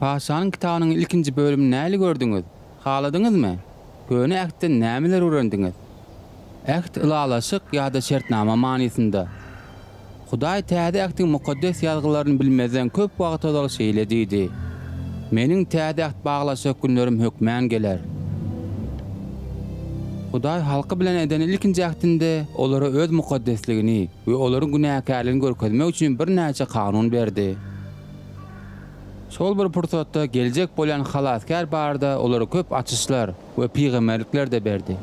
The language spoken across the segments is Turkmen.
Patyşanyň kitabynyň ilkinji bölümini nähili gördüňiz? Haladyňyzmy? Köne Ähtden nämeler öwrendiňiz? Äht ylalaşyk ýa-da şertnama manysynda. Hudaý Täze Ähtiň Mukaddes Ýazgylaryny bilmezden köp wagt ozal şeýle diýdi, Meniň täze äht baglaşjak günlerim hökmän geler. Hudaý halky bilen eden ilkinji ähtinde olara Öz mukaddesligini we olaryň günäkärligini görkezmek üçin birnäçe kanun berdi. Şol bir pursatda geljek bolýan Halasgär barada olara köp açyşlar we pygamberlikler-de berdi.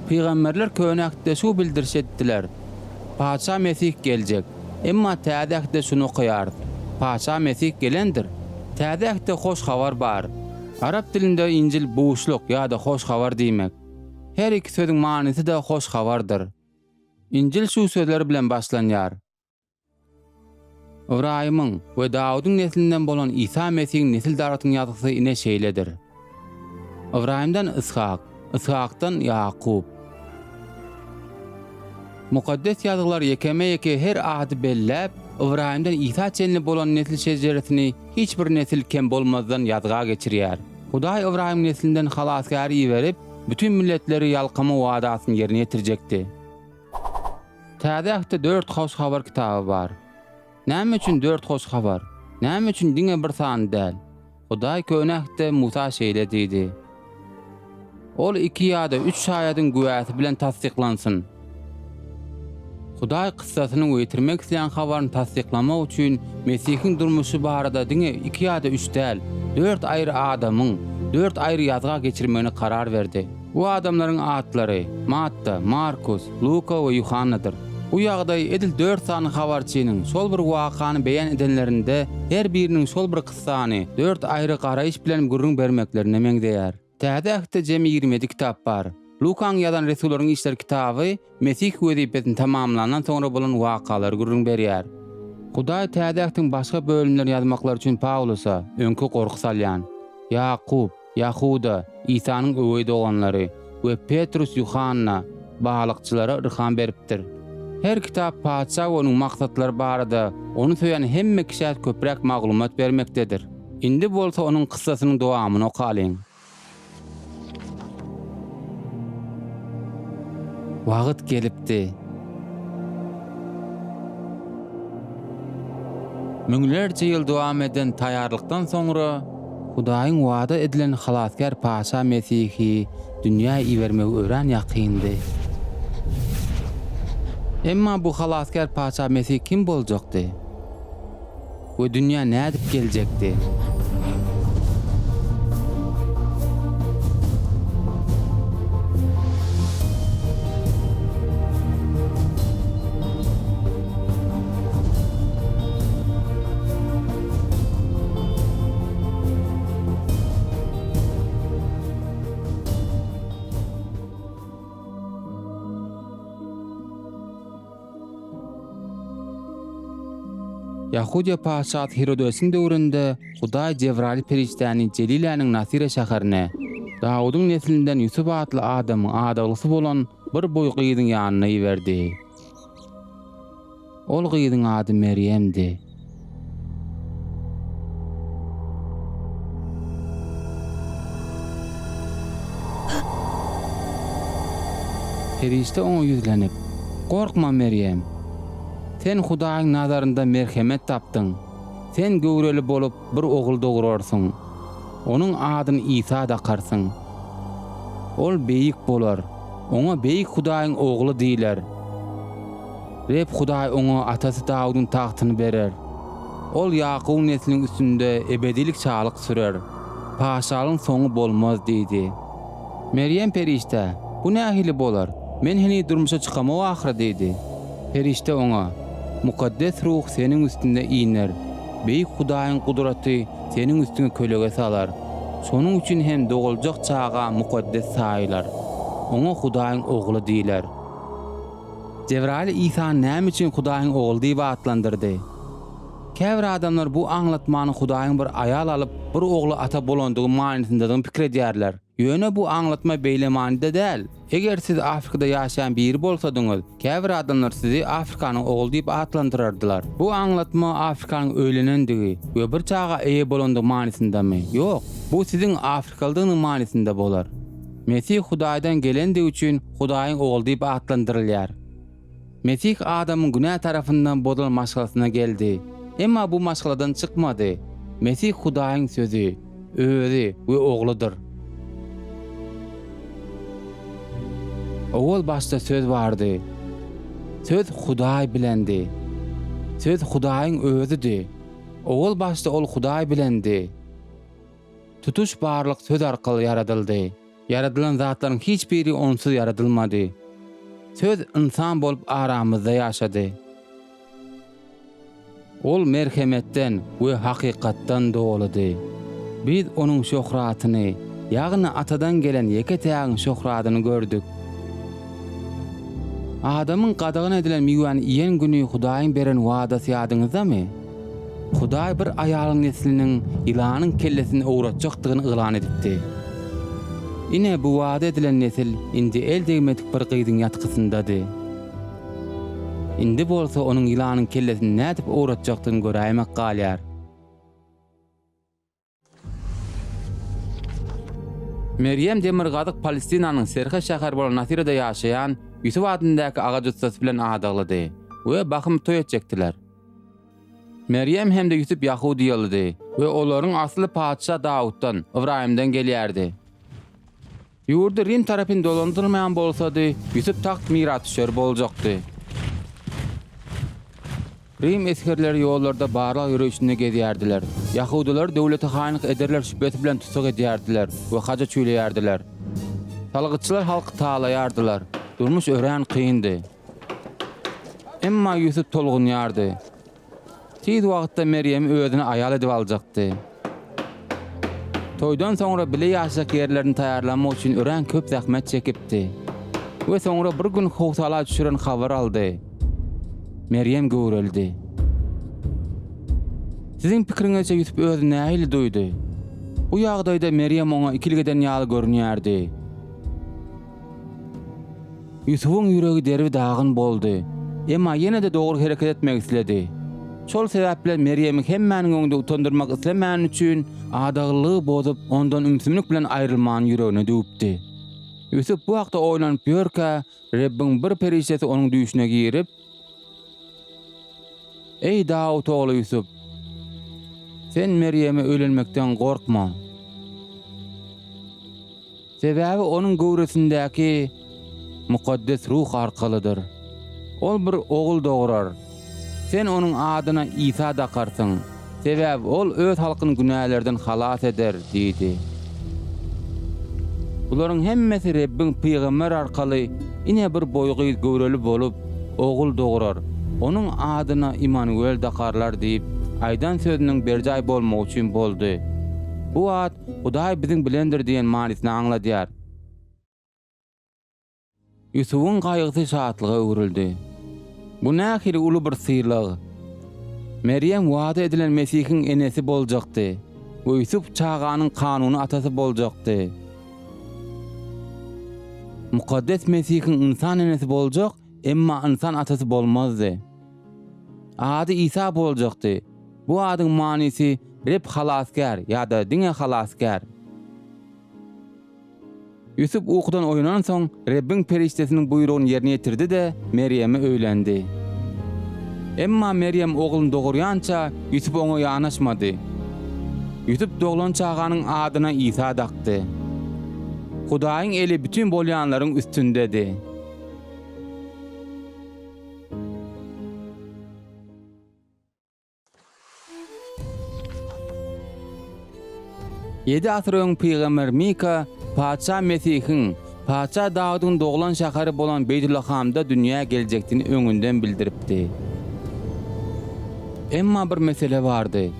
Pygamberler Köne Ähtde şu bildirişi etdiler, Patyşa Mesih geljek. Emma Täze Ähtde şuny okaýarys, Patyşa Mesih gelendir. Täze Ähtde Hoş Habar bar. Arap dilinde Injil buşluk ýa-da hoş habar diýmek. Her iki sözüň manysy-da hoş habardyr. Injil şu sözler bilen başlanýar. Ybraýymyň we Dawudyň neslinden bolan Isa Mesihiň nesil daragtynyň ýazgysy ine şeýledir. Ybraýymdan Yshak, Yshakdan Ýakup. Mukaddes Ýazgylar ýekeme-ýeke her ady belläp, Ybraýymdan Isa çenli bolan nesil şejeresini hiç bir nesil kem bolmazdan ýazga geçirýär. Hudaý Ybraýymyň neslinden Halasgäri iberip, bütin milletleri ýalkama wadasyny ýerine ýetirjekdi. Täze Ähtde dört Hoş Habar kitaby bar. Näme üçin dört Hoş Habar? Näme üçin diňe bir sany däl? Hudaý Köne Ähtde Musa şeýle diýdi, Ol iki ýa-da üç şaýadyň güwäsi bilen tassyklansyn. Hudaý kyssasyny we ýetirmek isleýän habaryny tassyklamak üçin Mesihiň durmuşy barada diňe iki ýa-da üç däl, dört aýry adamyň dört aýry ýazga geçirmegine karar berdi. Bu adamlaryň atlary, Matta, Markus, Luka we Ýuhannadyr. Bu ýagdaý edil dört sany habarçynyň şol bir wakany beýan edenlerinde her biriniň şol bir kyssany dört aýry garaýyş bilen gürrüň bermeklerine meňzeýär. Täze Ähtde jemi 27 kitap bar. Lukaň ýazan Resullaryň işleri kitaby Mesih wezipesini tamamlandan soňra bolan wakalary gürrüň berýär. Hudaý Täze Ähtiň başga bölümlerini ýazmaklary üçin Pawlusa, öňki gorky salýan, Ýakup, Ýahuda, Isanyň öweý doganlary, we Petrus Ýuhanna, balykçylara ylham beripdir. Her kitap patyşa we onuň maksatlary barada ony söýen hemme kişä köpräk maglumat bermekdedir. Indi bolsa onuň kyssasynyň dowamyny okalyň. Wagt gelipdi. Müňlerçe ýyl dowam eden taýýarlykdan soňra, Hudaýyň wada edilen Halasgär Patyşa Mesihi dünýä ibermegi örän ýakyndy. Emma bu Halasgär Patyşa Mesih kim boljakdy? We dünýä nädip geljekdi? Ýahudiýa patyşasy Hirodesiň döwründe Hudaý Jebraýyl perişdäni Jeliläniň Nasyra şäherine, Dawudyň neslinden Ýusup atly adamyň adaglysy bolan bir boý gyzyň ýanyna iberdi. Ol gyzyň ady Merýemdi. Perişde oňa ýüzlenip, Gorkma, Merýem! Sen Hudaýyň nazarynda merhemet tapdyň. Sen göwreli bolup, bir ogul dograrsyň. Onuň adyny Isa dakarsyň. Ol beýik bolar, oňa Beýik Hudaýyň Ogly diýler. Reb Hudaý oňa atasy Dawudyň tagtyny berer. Ol Ýakubyň nesliniň üstünde ebedilik şalyk sürer. Patyşalygyň soňy bolmaz diýdi. Merýem perişdä, Bu nähili bolar? Men heniz durmuşa çykamok ahyry diýdi. Perişde oňa, Mukaddes Ruh seniň üstüňe iner, Beýik Hudaýyň gudraty seniň üstüňe kölege salar. Şonuň üçin hem doguljak çaga mukaddes saýylar. Oňa Hudaýyň Ogly diýler. Jebraýyl Isany näme üçin Hudaýyň Ogly diýip atlandyrdy? Käbir adamlar bu aňlatmany Hudaýyň bir aýal alyp, bir ogla ata bolandygy manysyndadygyny pikir edýärler. Ýöne bu aňlatma beýle manyda däl. Eger siz Afrikada ýaşaýan biri bolsadyňyz, käbir adamlar sizi Afrikanyň ogly diýip atlandyrardylar. Bu aňlatma Afrikanyň öýlenendigi we bir çaga eýe bolandygy manysyndamy? Ýok. Bu siziň afrikalydygynyň manysynda bolar. Mesih Hudaýdan gelendigi üçin Hudaýyň Ogly diýip atlandyrylýar. Mesih adamyň günä tarapyndan bozulan maşgalasyna geldi. Emma bu maşgaladan çykmady. Mesih Hudaýyň Sözi, Özi we Ogludyr. Owal başda Söz bardy. Söz Hudaý bilendi. Söz Hudaýyň Özüdi. Owal başda Ol Hudaý bilendi. Tutuş barlyk Söz arkaly ýaradyldy. Ýaradylan zatlaryň hiç biri onsuz ýaradylmady. Söz ynsan bolup aramyzda ýaşady. Ol merhemetden we hakykatdan doludy. Biz Onuň şöhratyny, ýagny Atadan gelen ýeke-tägiň şöhratyny gördük. Adamyň gadagan edilen miwäni iýen güni Hudaýyň beren wadasy ýadyňyzdamy? Hudaý bir aýalyň nesliniň ýylanyň kellesini owratjakdygyny yglan edipdi. Ine, bu wada edilen nesil indi el degmedik bir gyzyň ýatgysyndady. Indi bolsa onuň ýylanyň kellesini nädip owratjakdygyny göräýmek galýar. Merýem demirgazyk Palestinanyň serhet şäheri bolan Nasirada ýaşaýan Ýusup adyndaky agaç ussasy bilen adaglydy we bahym toý etjekdiler. Merýem hem-de Ýusup ýahudyýalydy we olaryň asly patyşa Dawutdan, Ybraýymdan gelýärdi. Ýurdy Rim tarapyn dolandyrylmaýan bolsady, Ýusup tagt mirasdüşeri boljakdy. Rim esgerleri ýollarda barlag ýöreýşinde gezýärdiler. Ýahudylary döwlete haýynlyk ederler şübhesi bilen tussag edýärdiler we haja çüýleýärdiler. Salgytçylar halky talaýardylar. Durmuş örän kyndy. Emma Ýusup tolgunýardy. Tiz wagtda Merýemi özüne aýal edip aljakdy. Toýdan soňra bile ýaşajak ýerlerini taýýarlamak üçin örän köp zähmet çekipdi. We soňra bir gün howsala düşüren habar aldy. Merýem göwrelidi. Siziň pikiriňizçe Ýusup özüni nähili duýdy? Bu ýagdaýda Merýem oňa ikilik eden ýaly görünýärdi. Ýusubyň ýüregi derbi-dagyn boldy. Emma ýene-de dogry hereket etmek isledi. Şol sebäpli Merýemi hemmäniň öňünde utandyrmak islemäni üçin, adaglylygy bozup, ondan ümsümlik bilen aýrylmany ýüregine düwüpdi. Ýusup bu hakda oýlanyp ýörkä, Rebbiň bir perişdesi onuň düýşüne girip, Eý, Dawut ogly Ýusup! Sen Merýeme öýlenmekden gorkma. Sebäbi onuň göwresindäki Mukaddes Ruh arkalydyr. Ol bir ogul dograr. Sen onuň adyna Isa dakarsyň. Sebäbi ol öz halkyny günälerden halas eder diýdi. Bularyň hemmesi Rebbiň pygamber arkaly, Ine bir boý gyz göwreli bolup, ogul dograr. Onuň adyna Immanuel dakarlar diýip, aýdan sözüniň berjaý bolmagy üçin boldy. Bu at Hudaý biziň bilendir diýen manysyny aňladýar. Ýusubyň gaýgysy şatlyga öwrüldi. Bu nähili uly bir sylag! Merýem wada edilen Mesihiň enesi boljakdy we Ýusup çaganyň kanuny atasy boljakdy. Mukaddes Mesihiň ynsan enesi boljak, emma ynsan atasy bolmazdy. Ady Isa boljakdy. Bu adyň manysy Reb halasgär ýa-da diňe halasgär. Ýusup ukudan oýanansoň, Rebbiň perişdesiniň buýrugyny ýerine ýetirdi-de, Merýeme öýlendi. Emma Merýem ogluny dogurýança, Ýusup oňa ýanaşmady. Ýusup doglan çaganyň adyna Isa dakdy. Hudaýyň eli bütin bolýanlaryň üstündedi. Ýedi asyr öň pygamber Mika patyşa Mesihiň, patyşa Dawudyň doglan şäheri bolan Beýtulahamda dünýä geljekdigini öňünden bildiripdi. Emma bir mesele bardy.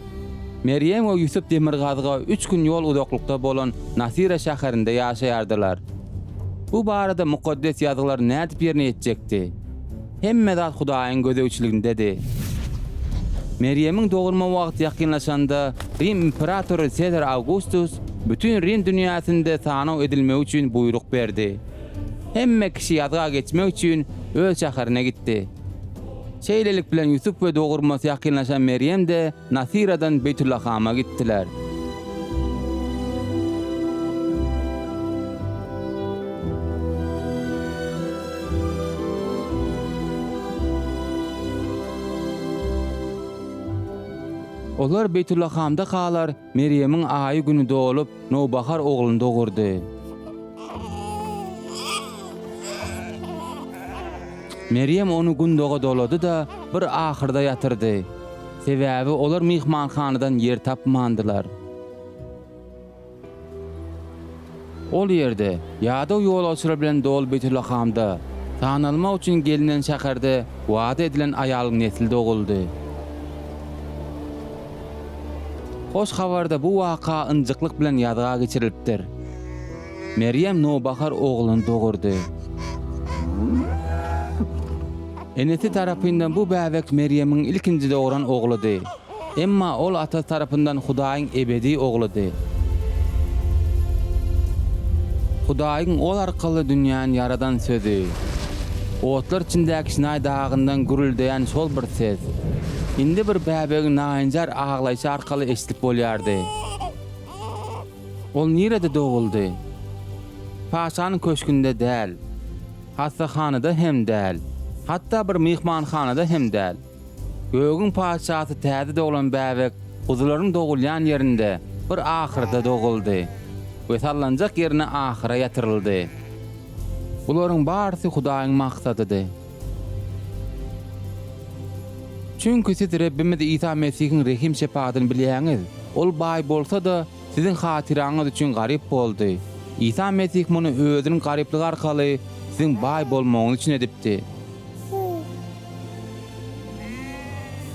Merýem we Ýusup demirgazyga üç gün ýol uzaklykda bolan Nasira şäherinde ýaşaýardylar. Bu barada Mukaddes Ýazgylar nädip ýerine ýetjekdi? Hemme zat Hudaýyň gözegçiligindedi. Merýemiň dogurma wagty ýakynlaşanda, Rim imperatory Sezar Awgustus. bütin Rim dünýäsinde sanaw edilmegi üçin buýruk berdi. Hemme kişi ýazga geçmek üçin öz şäherine gitdi. Şeýlelik bilen Ýusup we dogurmasy ýakynlaşan Merýem-de Nasyradan Beýtullahama gitdiler. Olar Beýtullahamda kalar, Merýemiň aýy-güni dolup, nowbahar ogluny dogurdy. Merýem ony gundaga dolady-da, bir ahyrda ýatyrdy. Sebäbi olar myhmanhanadan ýer tapmandylar. Ol ýerde, ýadaw ýolagçylar bilen doly Beýtullahamda, sanalmak üçin gelnen şäherde wada edilen aýalyň nesli doguldy. Hoş Habarda bu waka ynjyklyk bilen ýazga geçirilipdir. Merýem nowbahar ogluny dogurdy. Enesi tarapyndan bu bäbek Merýemiň ilkinji dogran ogludy. Emma ol atasy tarapyndan Hudaýyň ebedi Ogludy. Hudaýyň Ol arkaly dünýäni ýaradan Sözi, otlar içindäki Sinaý dagyndan gürrüldeýän şol bir ses, indi bir bäbegiň naýynjar aglaýşy arkaly eşidip bolýardy. Ol nirede doguldy? Paşanyň köşgünde däl, hassahanada hem däl, hatda bir myhmanhanada hem däl. Gögüň patyşasy täze doglan bäbek guzularyň dogulýan ýerinde bir ahyrda doguldy we sallanjak ýerine ahyra ýatyryldy. Bularyň barysy Hudaýyň maksadydy. Çünki siz Rebbimiz Isa Mesihiň rehim-şepagatyny bilýäňiz, Ol baý bolsa-da, siziň hatyraňyz üçin garyp boldy. Isa Mesih muny Özüniň garyplygy arkaly siziň baý bolmagyňyz üçin edipdi.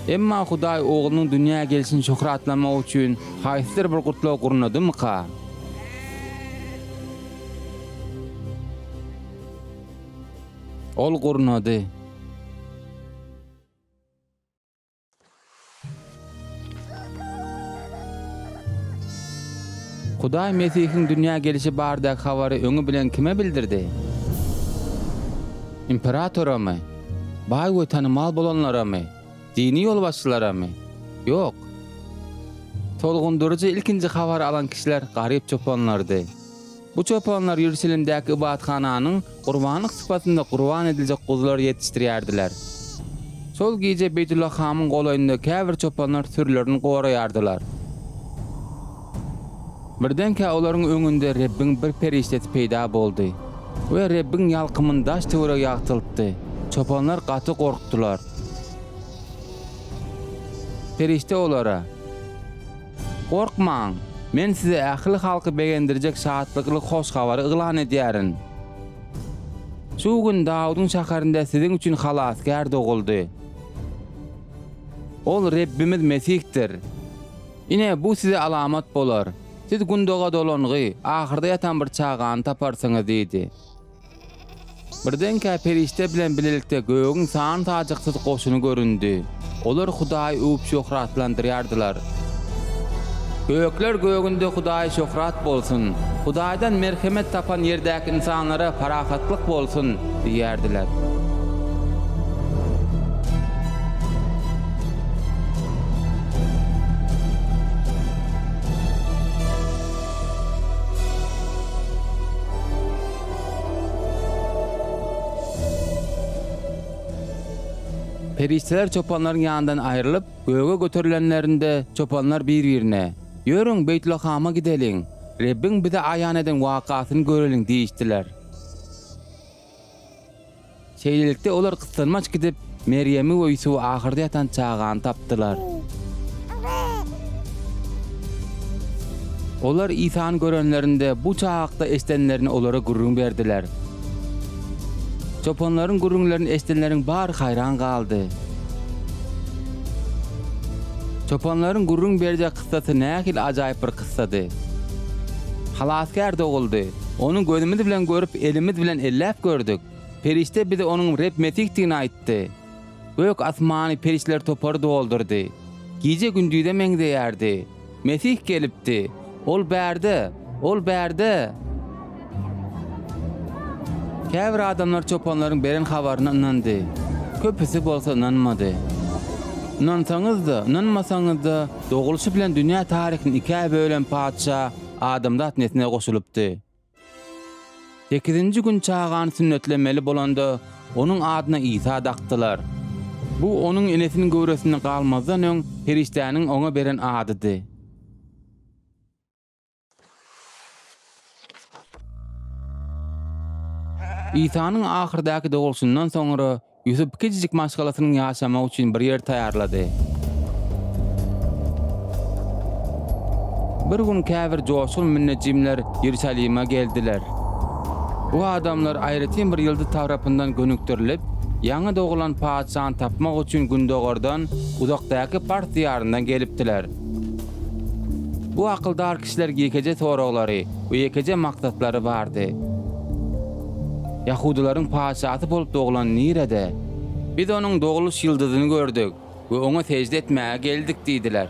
Emma Hudaý Oglunyň dünýä gelşini şöhratlamak üçin haýsydyr bir gutlag gurnadymyka? Ol gurnady. Hudaý Mesihiň dünýä gelşi baradaky habary öňi bilen kime bildirdi? Imperatoramy? Baý we tanymal bolanlaramy? Dini ýolbaşçylaramy? Ýok. Tolgundyryjy ilkinji habary alan kişiler garyp çopanlardy. Bu çopanlar Ýerusalimdäki ybadathananyň gurbanlyk sypasynda gurban ediljek guzulary ýetişdirýärdiler. Şol gije Beýtullahamyň golaýynda käbir çopanlar sürülerini goraýardylar. Birdenkä olaryň öňünde Rebbiň bir perişdesi peýda boldy we Rebbiň ýalkymyny daş-töweregi ýagtyltdy. Çopanlar gaty gorkdular. Perişde olara. Gorkmaň! Men size ähli halky begendirjek şatlykly hoş habary yglan edýärin. Şu gün Dawudyň şäherinde siziň üçin Halasgär doguldy. Ol Rebbimiz Mesihdir. Ine, bu size alamat bolar, siz gundaga dolangy, ahyrda ýatan bir çagany taparsyňyz diýdi. Birdenkä perişde bilen bilelikde gögüň san-sajaksyz goşuny göründi. Olar Hudaýy öwüp şöhratlandyrýardylar. Gökler gögünde Hudaýa şöhrat bolsun! Hudaýdan merhemet tapan ýerdäki ynsanlara parahatlyk bolsun! diýýärdiler. Perişdeler çopanlaryň ýanyndan aýrylyp, göge göterilenlerinde, çopanlar bir-birine, Ýörüň, Beýtlahama gideliň, Rebbiň bize aýan eden wakasyny göreliň diýişdiler. Şeýlelikde, olar gyssanmaç gidip, Merýemi we Ýusuby ahyrda ýatan çagany tapdylar. Olar Isany görenlerinde, bu çaga hakda eşidenlerini olara gürrüň berdiler. Çopanlaryň gürrüňlerini eşidenleriň bary haýran galdy. Çopanlaryň gürrüň berjek kyssasy nähili ajaýyp bir kyssady! Halasgär doguldy. Ony gözümiz bilen görüp, elimiz bilen elläp gördük. Perişde bize Onuň Reb Mesihdigini aýtdy. Gök asmany perişdeler topary doldurdy. Gije gündize meňzeýärdi. Mesih gelipdi. Ol bärde. Ol bärde! Käbir adamlar çopanlaryň beren habaryna ynandy, köpüsi bolsa ynanmady. Ynansaňyz-da, ynanmasaňyz-da, dogulyşy bilen dünýä taryhyny ikä bölen patyşa adamzat nesline goşulypdy. Sekizinji gün çagany sünnetlemeli bolanda, onuň adyna Isa dakdylar. Bu onuň enesiniň göwresinde galmazdan öň perişdäniň oňa beren adydy. Isanyň ahyrdaky dogulyşyndan soňra Ýusup kiçijik maşgalasynyň ýaşamagy üçin bir ýer taýýarlady. Bir gün käbir joşgun münnejimler Ýerusalime geldiler. Bu adamlar aýratyn bir ýyldyz tarapyndan gönükdirilip, ýaňy doglan patyşany tapmak üçin gündogardan, uzakdaky Pars diýaryndan gelipdiler. Bu akyldar kişiler ýekeje soraglary we ýekeje maksatlary bardy. Ýahudylaryň patyşasy bolup doglan nirede? Biz onuň dogluş ýyldyzyny gördük we oňa sežde etmäge geldik diýdiler.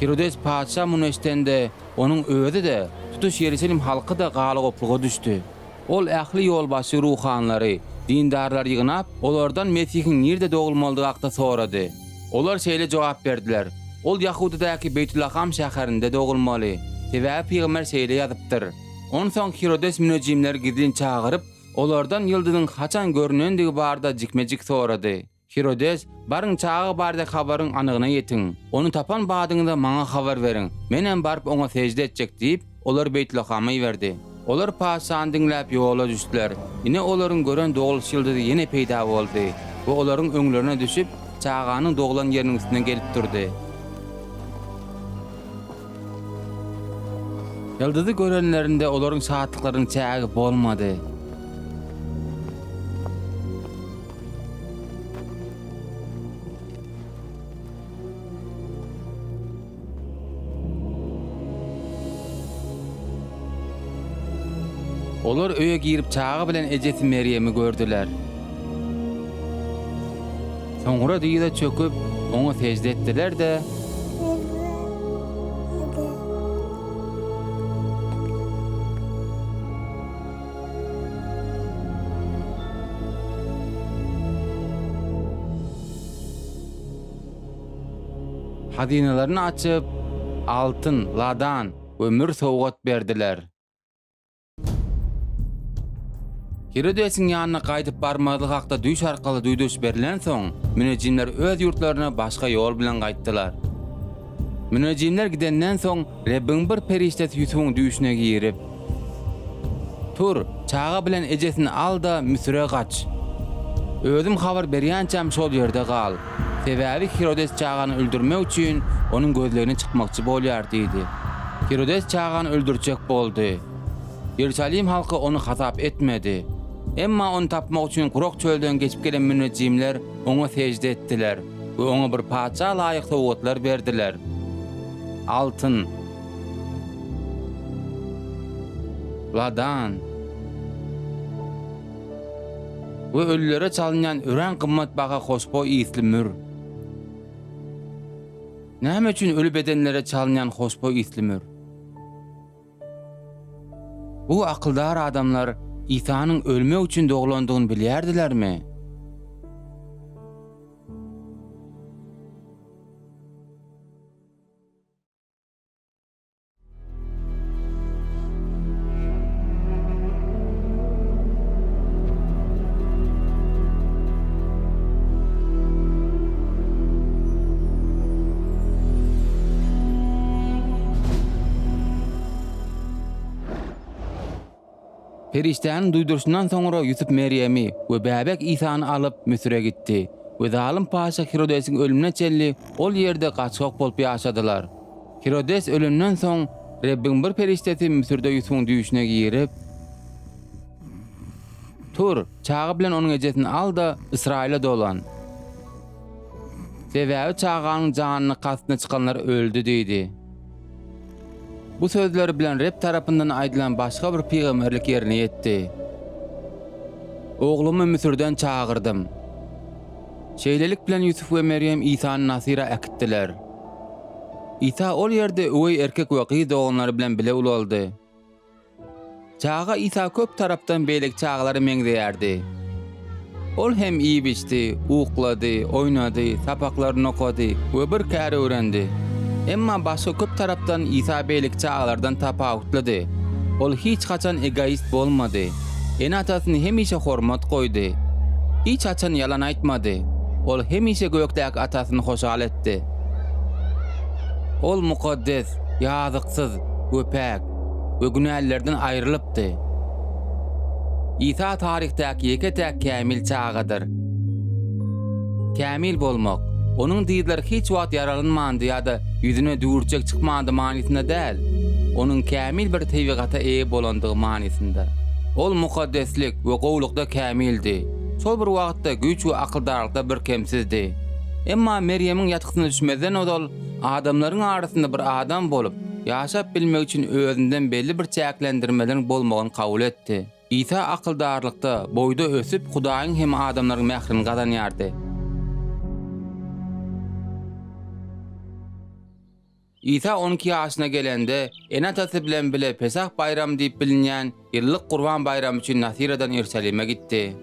Hirodes patyşa muny eşidende, onuň özi-de, tutuş Ýerusalim halky-da galagopluga düşdi. Ol ähli ýolbaşçy ruhanylary, dindarlary ýygnap, olardan Mesihiň nirde dogulmalydygy hakda sorady. Olar şeýle jogap berdiler, Ol Ýahudadaky Beýtulaham şäherinde dogulmaly, sebäbi pygamber şeýle ýazypdyr. Onsoň Hirodes münejjimleri gizlin çagyryp, olardan ýyldyzyň haçan görnendigi barada jikme-jik sorady. Hirodes, Baryň, çaga baradaky habaryň anygyna ýetiň. Ony tapan badyňyza maňa habar beriň, menem baryp oňa sežde etjek diýip, olary Beýtlahama iberdi. Olar patyşany diňläp ýola düşdüler. Ine, olaryň gören dogluş ýyldyzy ýene peýda boldy we olaryň öňlerine düşüp, çaganyň doglan ýeriniň üstüne gelip durdy. Ýyldyzy görenlerinde olaryň şatlyklarynyň çägi bolmady. Olar öýe girip çaga bilen ejesi Merýemi gördüler. Soňra dyza çöküp, oňa sežde etdiler-de, Hazynalaryny açyp, altyn, ladan we mür sowgat berdiler. Hirodesiň ýanyna gaýdyp barmazlyk hakda düýş arkaly duýduryş berlensoň, münejjimler öz ýurtlaryna başga ýol bilen gaýtdylar. Münejjimler gidenden soň, Rebbiň bir perişdesi Ýusubyň düýşüne girip, Tur, çaga bilen ejesini al-da, Müsüre gaç. Özüm habar berýänçäm şol ýerde gal. Sebäbi Hirodes çagany öldürmek üçin onuň gözlegine çykmakçy bolýar diýdi. Hirodes çagany öldürjek boldy. Ýerusalim halky ony hasap etmedi. Emma ony tapmak üçin gurak çölden geçip gelen münejjimler oňa sežde etdiler we oňa bir patyşa laýyk sowgatlar berdiler. Altyn. Ladan. We ölülere çalynýan örän gymmat baha hoşboý ysly mür. Näme üçin öli bedenlere çalynýan hoşboý ysly mür? Bu akyldar adamlar Isanyň ölmek üçin doglandygyny bilýärdilermi? Perişdäniň duýduryşyndan soňra Ýusup Merýemi we bäbek Isany alyp, Müsüre gitdi we zalym patyşa Hirodesiň ölümine çenli ol ýerde gaçgak bolup ýaşadylar. Hirodes ölenden soň, Rebbiň bir perişdesi Müsürde Ýusubyň düýşüne girip, Tur, çaga bilen onuň ejesini al-da, Ysraýyla dolan. Sebäbi çaganyň janyny kastyna çykanlar öldi diýdi. Bu sözler bilen Reb tarapyndan aýdylan başga bir pygamberlik ýerine ýetdi. Oglumy Müsürden çagyrdym. Şeýlelik bilen Ýusup we Merýem Isany Nasyra äkitdiler. Isa ol ýerde öweý erkek we gyz doganlary bilen bile ulaldy. Çaga Isa köp tarapdan beýleki çagalara meňzeýärdi. Ol hem iýip-içdi, uklady, oýnady, sapaklaryny okady we bir kär öwrendi. Emma başga köp tarapdan Isa beýleki çagalardan tapawutlydy. Ol hiç haçan egoist bolmady. Ene-atasyny hemişe hormat goýdy. Hiç haçan ýalan aýtmady. Ol hemişe gökdäki Atasyny hoşal etdi. Ol mukaddes, ýazyksyz we päk we günälilerden aýrylypdy. Isa taryhdaky ýeke-täk kämil çagadyr. Kämil bolmak, onuň dyzlary hiç wagt ýaralanmandy ýa-da ýüzüne düwürçek çykmandy manysynda däl, onuň kämil bir tebigata eýe bolandygy manysynda. Ol mukaddeslik we gowulykda kämildi, şol bir wagtda güýç we akyldarlykda birkemsizdi. Emma Merýemiň ýatgysyna düşmezden ozal adamlaryň arasynda bir adam bolup, ýaşap bilmek üçin özünden belli bir çäklendirmeleriň bolmagyny kabul etdi. Isa akyldarlykda, boýda ösüp, Hudaýyň hem adamlaryň mährini gazanýardy. Isa 12 ýaşyna gelende, ene-atasy bilen bile Pesah baýramy diýip bilinýän ýyllyk gurban baýramy üçin Nasyradan Iýerusalime gitdi.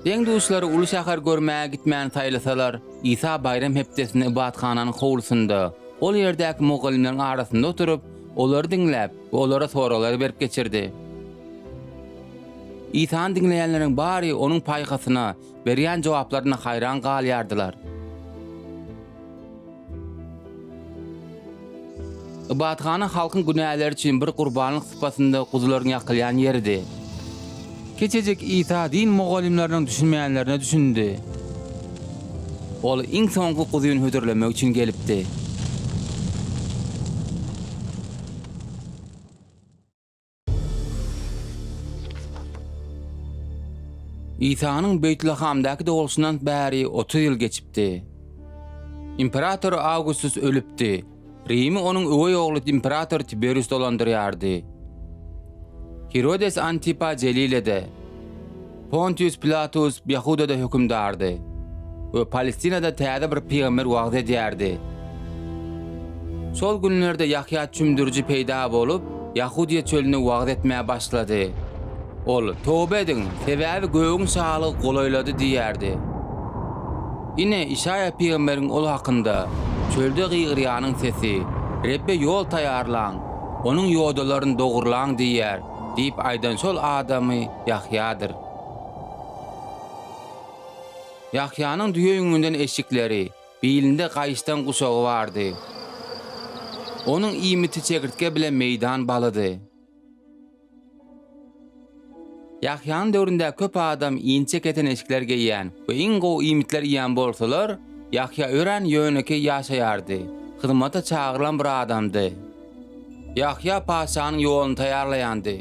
Deň-duşlary uly şäher görmäge gitmäni saýlasalar, Isa baýram hepdesinde ybadathananyň howlusynda, ol ýerdäki mugallymlaryň arasynda oturyp, olary diňläp we olara soraglar berip geçirdi. Isany diňleýänleriň bary onuň paýhasyna, berýän jogaplaryna haýran galýardylar. Ybadathana halkyň günäleri üçin bir gurbanlyk sypatynda guzularyň ýakylýan ýeridi. Kiçijik Isa din mugallymlarynyň düşünmeýänlerine düşündi. Ol iň soňky guzyny hödürlemek üçin gelipdi. Isanyň Beýtlehamdaky dogluşyndan bäri 30 ýyl geçipdi. Imperator Awgustus ölüpdi. Rimi onuň öweý ogly imperator Tiberius dolandyrýardy. Hirodes Antipa Jelilede, Pontius Pilatus Ýahudada hökümdardy we Palestinada täze bir pygamber wagyz edýärdi. Şol günlerde Ýahýa çümdüriji peýda bolup, Ýahudyýa çölünde wagyz etmäge başlady. Ol, Toba ediň, sebäbi gögüň şalygy golaýlady diýýärdi. Ine, Işaýa pygamberiň ol hakynda, Çölde gygyrýanyň sesi, Rebbe ýol taýýarlaň, Onuň ýodalaryny dogurlaň diýýär diýip aýdan şol adamy Ýahýadyr. Ýahýanyň düýe ýüňünden eşikleri, bilinde gaýyşdan guşagy bardy. Onuň iýmiti çekirtge bilen meýdan balydy. Ýahýanyň döwründe köp adam inçe keten eşikler geýýän we iň gowy iýmitler iýen bolsalar, Ýahýa örän ýönekeý ýaşaýardy, hyzmata çagyrylan bir adamdy. Ýahýa patyşanyň ýoluny taýýarlaýandy.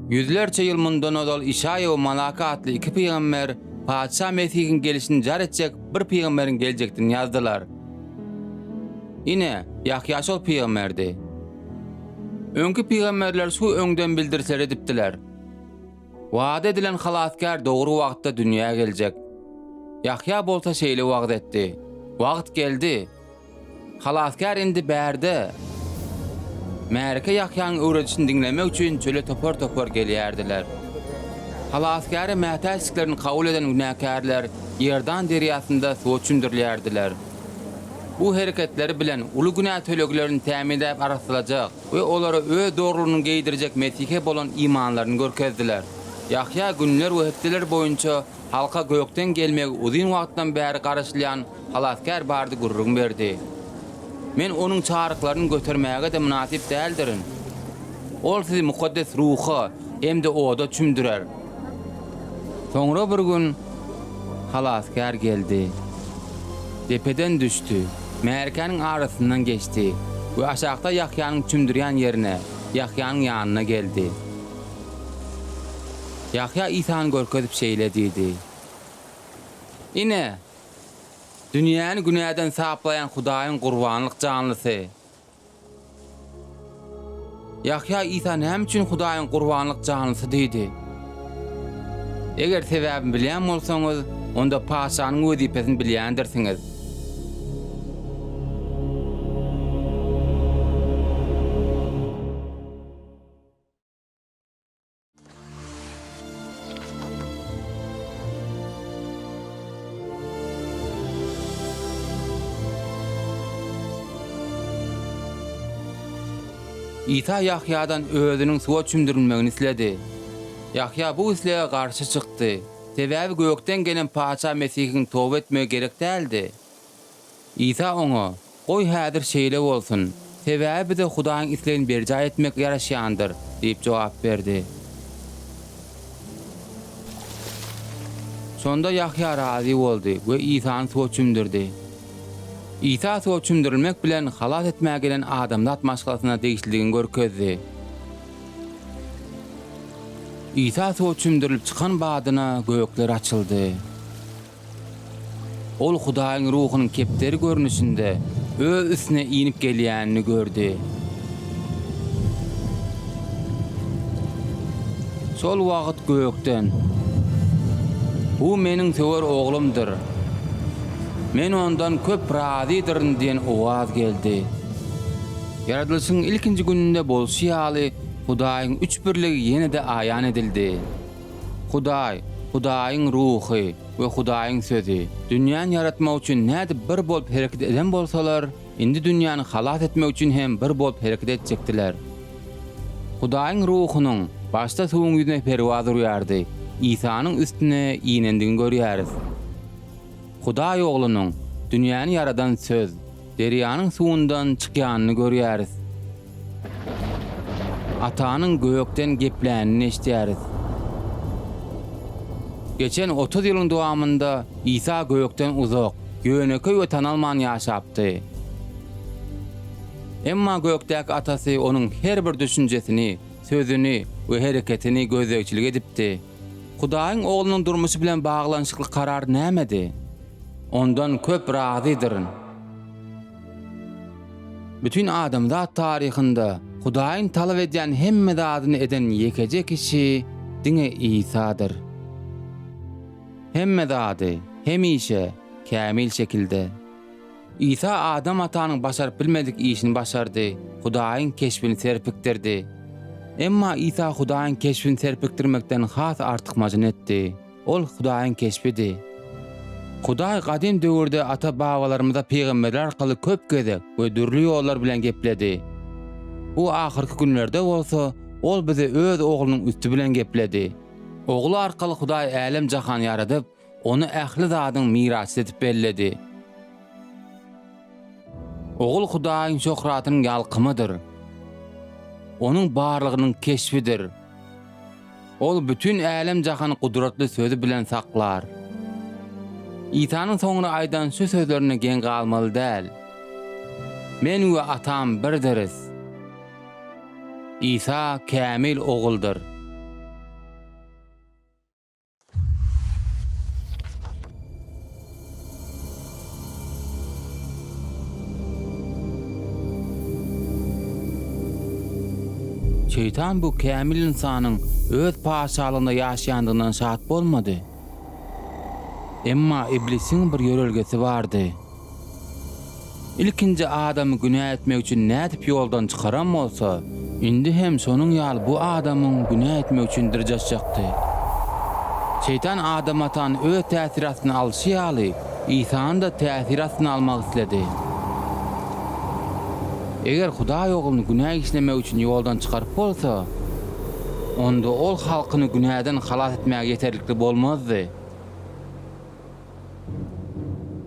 Ýüzlerçe ýyl mundan ozal Işaýa we Malaki atly iki pygamber Patyşa Mesihiň gelişini jar etjek bir pygamberiň geljekdigini ýazdylar. Ine, Ýahýa şol pygamberdi. Öňki pygamberler şu öňden bildirişleri edipdiler. Wada edilen Halasgär dogry wagtda dünýä geljek. Ýahýa bolsa şeýle wagyz etdi, Wagt geldi! Halasgär indi bärde! Märeke Ýahýanyň öwredişini diňlemek üçin çöle topar-topar gelýärdiler. Halasgäre mätäçliklerini kabul eden günäkärler Iordan derýasynda suwa çümdürilýärdiler. Bu hereketleri bilen uly günä töleglerini tämizläp arassalajak we olara öz dogrulygyny geýdirjek Mesihe bolan imanlaryny görkezdiler. Ýahýa günler we hepdeler boýunça halka gökden gelmegi uzyn wagtdan bäri garaşylýan Halasgär bardy gürrüň berdi. Men Onuň çaryklaryny götermäge-de mynasyp däldirin. Ol sizi Mukaddes Ruha hem-de oda çümdürer. Soňra bir gün Halasgär geldi. Depeden düşdi, märekäniň arasyndan geçdi we aşakda Ýahýanyň çümdürýän ýerine, Ýahýanyň ýanyna geldi. Ýahýa Isany görkezip şeýle diýdi, Ine, dünýäni günäden saplaýan Hudaýyň gurbanlyk janlysy. Ýahýa Isa näme üçin Hudaýyň gurbanlyk janlysy diýdi? Eger sebäbini bilýän bolsaňyz, onda patyşanyň wezipesini bilýändirsiňiz. Isa Ýahýadan özüniň suwa çümdürilmegini isledi. Ýahýa bu islege garşy çykdy. Sebäbi gökden gelen Patyşa Mesihiň toba etmegi gerek däldi. Isa oňa, Goý, häzir şeýle bolsun, sebäbi bize Hudaýyň islegini berjaý etmek ýaraşýandyr diýip jogap berdi. Şonda Ýahýa razy boldy we Isany suwa çümdürdi. Isa suwa çümdürilmek bilen halas etmäge gelen adamzat maşgalasyna degişlidigini görkezdi. Isa suwa çümdürilip çykan badyna gökler açyldy. Ol Hudaýyň Ruhunyň kepderi görnüşinde öz üstüne inip gelýänini gördi. Şol wagt gökden, Bu Meniň söwer Oglumdyr. Men Ondan köp razydyryn diýen owaz geldi. Ýaradylyşyň ilkinji gününde bolşy ýaly, Hudaýyň Üçbirligi ýene-de aýan edildi. Hudaý, Hudaýyň Ruhy we Hudaýyň Sözi dünýäni ýaratmak üçin nädip bir bolup hereket eden bolsalar, indi dünýäni halas etmek üçin hem bir bolup hereket etjekdiler. Hudaýyň Ruhunyň başda suwuň ýüzüne perwaz urýardy, Isanyň üstüne inendigini görýäris. Hudaý Oglunyň, dünýäni ýaradan Söz, derýanyň suwundan çykýanyny görýäris. Atanyň gökden geplänini eşidýäris. Geçen 30 ýylyň dowamynda Isa gökden uzak, ýönekeý we tanalman ýaşapdy. Emma gökdäki Atasy onuň her bir düşünjesini, sözüni we hereketini gözegçilik edipdi. Hudaýyň Oglunyň durmuşy bilen baglanyşykly karar nämedi? Ondan köp razydyryn. Bütin adamzat taryhynda Hudaýyň talap edýän hemme zadyny eden ýekeje kişi diňe Isadyr. Hemme zady, hemişe, kämil şekilde. Isa Adam atanyň başaryp bilmedik işini başardy, Hudaýyň keşbini serpikdirdi. Emma Isa Hudaýyň keşbini serpikdirmekden has artykmajyny etdi. Ol Hudaýyň keşbidi. Hudaý gadym döwürde ata-babalarymyza pygamberler arkaly köp gezek we dürli ýollar bilen gepledi. Bu ahyrky günlerde bolsa, Ol bize Öz Oglunyň üsti bilen gepledi. Ogly arkaly Hudaý älem-jahany ýaradyp, Ony ähli zadyň mirasçysy edip belledi. Ogul Hudaýyň şöhratynyň ýalkymydyr. Onuň barlygynyň keşbidir. Ol bütin älem-jahany gudratly sözi bilen saklar. Isanyň soňra aýdan şu sözlerine geň galmaly däl. Men we Atam birdiris. Isa kämil Oguldyr. Şeýtan bu kämil ynsanyň öz patyşalygynda ýaşaýandygyndan şat bolmady. Emma Iblisiň bir ýörelgesi bardy. Ilkinji adamy günä etmek üçin nädip ýoldan çykaran bolsa, indi hem şonuň ýaly bu adamyň günä etmegi üçin dyrjaşjakdy. Şeýtan Adam atany öz täsiri astyna alşy ýaly, Isany-da täsiri astyna almak isledi. Eger Hudaý Ogluny günä işlemek üçin ýoldan çykaryp bolsa, onda Ol halkyny günäden halas etmäge ýeterlikli bolmazdy.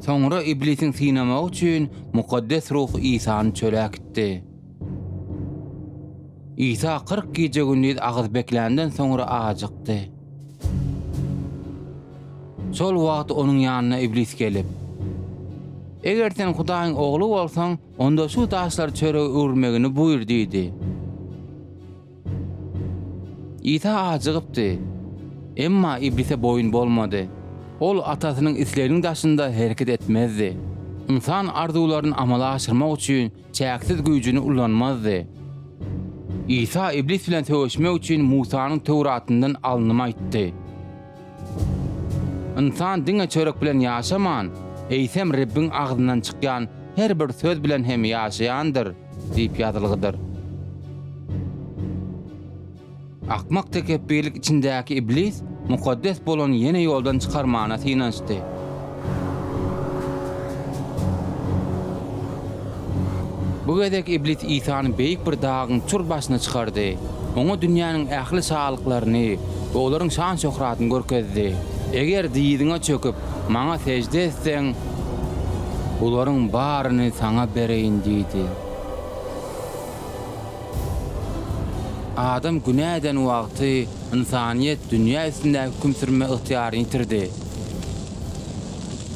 Soňra Iblisiň synamagy üçin Mukaddes Ruh Isany çöle äkitdi. Isa 40 gije-gündiz agyz bekländen soňra ajykdy. Şol wagt onuň ýanyna Iblis gelip, Eger sen Hudaýyň Ogly bolsaň, onda şu daşlary çörege öwürmegini buýur diýdi. Isa ajygypdy. Emma Iblise boýun bolmady. Ol Atasynyň isleginiň daşynda hereket etmezdi. Ynsan arzuwlaryny amala aşyrmak üçin çäksiz güýjüni ulanmazdy. Isa Iblis bilen söweşmek üçin Musanyň Töwratyndan alnym aýtdy. Ynsan diňe çörek bilen ýaşaman, eýsem Rebbiň agzyndan çykýan her bir söz bilen hem ýaşaýandyr diýip ýazylgydyr. Akmak tekepbirlik içindäki Iblis mukaddes bolany ýene ýoldan çykarmana synanyşdy. Bu gezek Iblis Isany beýik bir dagyň çür başyna çykardy. Oňa dünýäniň ähli şalyklaryny we olaryň şan-şöhratyny görkezdi. Eger dyzyňa çöküp, Maňa sežde etseň, bularyň baryny saňa bereýin diýdi. Adam günä eden wagty ynsanyýet dünýä üstündäki höküm sürme ygtyýaryny ýitirdi.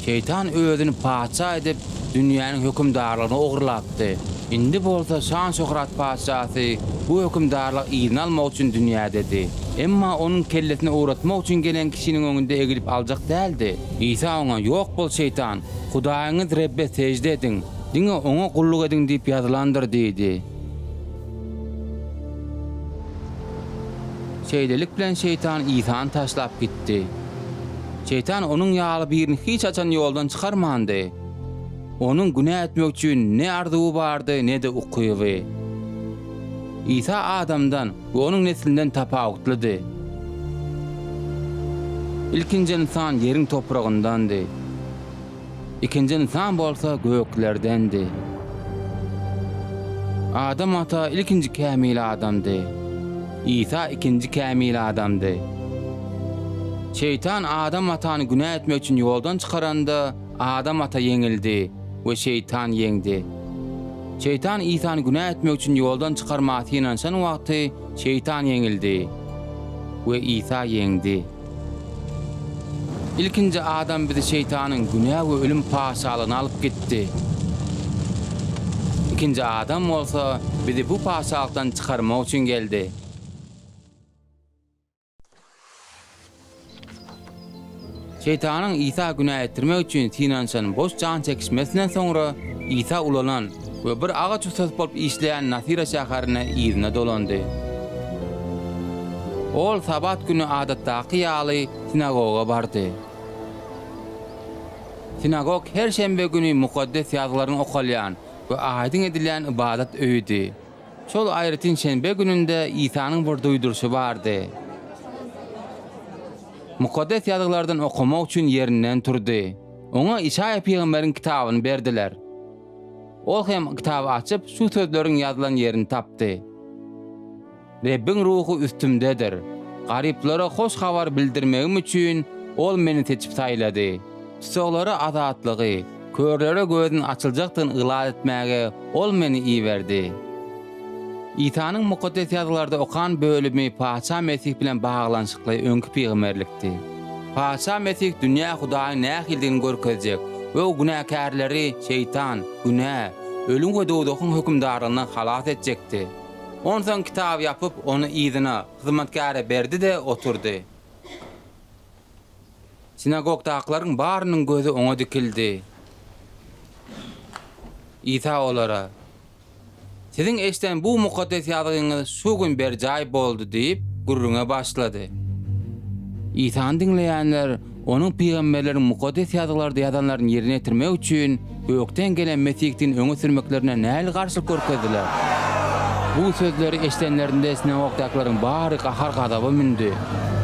Şeýtan özüni patyşa edip, dünýäniň hökümdarlygyny ogurlapdy. Indi bolsa şan-şöhrat patyşasy bu hökümdarlygy yzyna almak üçin dünýädedi. Emma onuň kellesini owratmak üçin gelen kişiniň öňünde egilip aljak däldi. Isa oňa, Ýok bol, şeýtan! Hudaýyňyz Rebbe sežde ediň, diňe Oňa gulluk ediň diýip ýazylandyr diýdi. Şeýlelik bilen şeýtan Isany taşlap gitdi. Şeýtan onuň ýaly birini hiç haçan ýoldan çykarmandy. Onuň günä etmek üçin ne arzuwy bardy, ne-de ukyby. Isa adamdan we onuň neslinden tapawutlydy. Ilkinji ynsan ýeriň topragyndandy. Ikinji ynsan bolsa göklerdendi. Adam ata ilkinji kämil adamdy. Isa ikinji kämil adamdy. Şeýtan Adam atany günä etmek üçin ýoldan çykaranda, Adam ata ýeňildi we şeýtan ýeňdi. Şeýtan Isany günä etmek üçin ýoldan çykarmaga synanyşan wagty şeýtan ýeňildi we Isa ýeňdi. Ilkinji adam bizi şeýtanyň günä we ölüm patyşalygyna alyp gitdi. Ikinji adam bolsa bizi bu patyşalykdan çykarmak üçin geldi. Şeýtanyň Isa günä etdirmek üçin synanyşan boş jan çekişmesinden soňra Isa ulalan we bir agaç ussasy bolup işleýän Nasyra şäherine yzyna dolandy. Ol Sabat güni adatdaky ýaly sinagoga bardy. Sinagog her şenbe güni Mukaddes Ýazgylaryň okalýan we aýdyň edilýän ybadat öýüdi. Şol aýratyn şenbe gününde Isanyň bir duýduryşy bardy. Mukaddes Ýazgylardan okamak üçin ýerinden turdy. Oňa Işaýa pygamberiň kitabyny berdiler. Ol hem kitaby açyp, şu sözleriň ýazylan ýerini tapdy. Rebbiň Ruhy üstümdedir. Garyplara hoş habary bildirmegim üçin Ol meni seçip saýlady. Tussaglara azatlygy, körlere gözüniň açyljakdygyny yglan etmäge Ol meni iberdi. Isanyň Mukaddes Ýazgylarda okan bölümi Patyşa Mesih bilen baglanyşykly öňki pygamberlikdi. Patyşa Mesih dünýä Hudaýyň nähilidigini görkezjek we günäkärleri şeýtan, günä, ölüm we dowzahyň hökümdarlygyndan halas etjekdi. Onsoň kitaby ýapyp, ony yzyna, hyzmatkäre berdi-de, oturdy. Sinagogdakylaryň barynyň gözi oňa dikildi. Isa olara, Siziň eşiden bu Mukaddes Ýazgyňyz şu gün berjaý boldy diýip, gürrüňe başlady. Isany diňleýänler Onuň pygamberleriň Mukaddes Ýazgylarda ýazanlaryny ýerine ýetirmek üçin gökden gelen Mesihdigini öňe sürmeklerine nähili garşylyk görkezdiler? Bu sözleri eşidenlerinde sinagogdakylaryň bary gahar-gazaba mündi.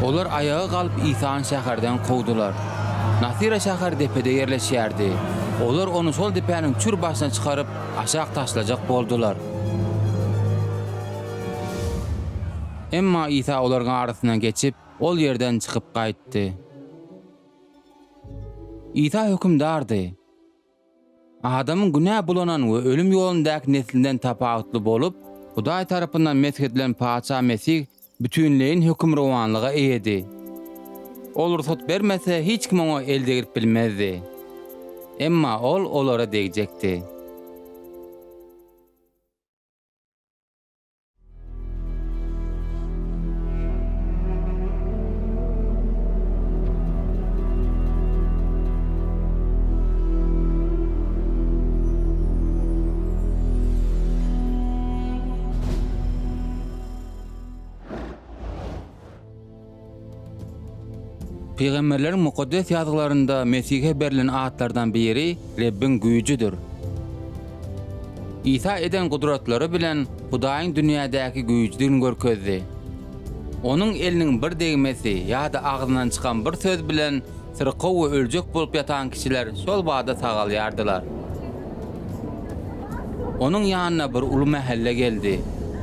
Olar aýaga galyp Isany şäherden kowdular. Nasyra şäheri depede ýerleşýärdi. Olar ony şol depäniň çür başyna çykaryp, aşak taşlajak boldular. Emma Isa olaryň arasyndan geçip, ol ýerden çykyp gaýtdy. Isa hökümdardy. Adamyň günä bulanan we ölüm ýolundaky neslinden tapawutly bolup, Hudaý tarapyndan mesh edilen Patyşa Mesih bütinleýin hökümrowanlyga eýedi. Ol rugsat bermese, hiç kim oňa el degrip bilmezdi. Emma ol olara degjekdi. Pygamberleriň Mukaddes Ýazgylarynda Mesihe berlen atlardan biri Rebbiň güýjüdir. Isa eden gudratlary bilen Hudaýyň dünýädäki güýjüdigini görkezdi. Onuň eliniň bir degmesi ýa-da agzyndan çykan bir söz bilen syrkaw we öljek bolup ýatan kişiler şol bada sagalýardylar. Onuň ýanyna bir uly mähelle geldi.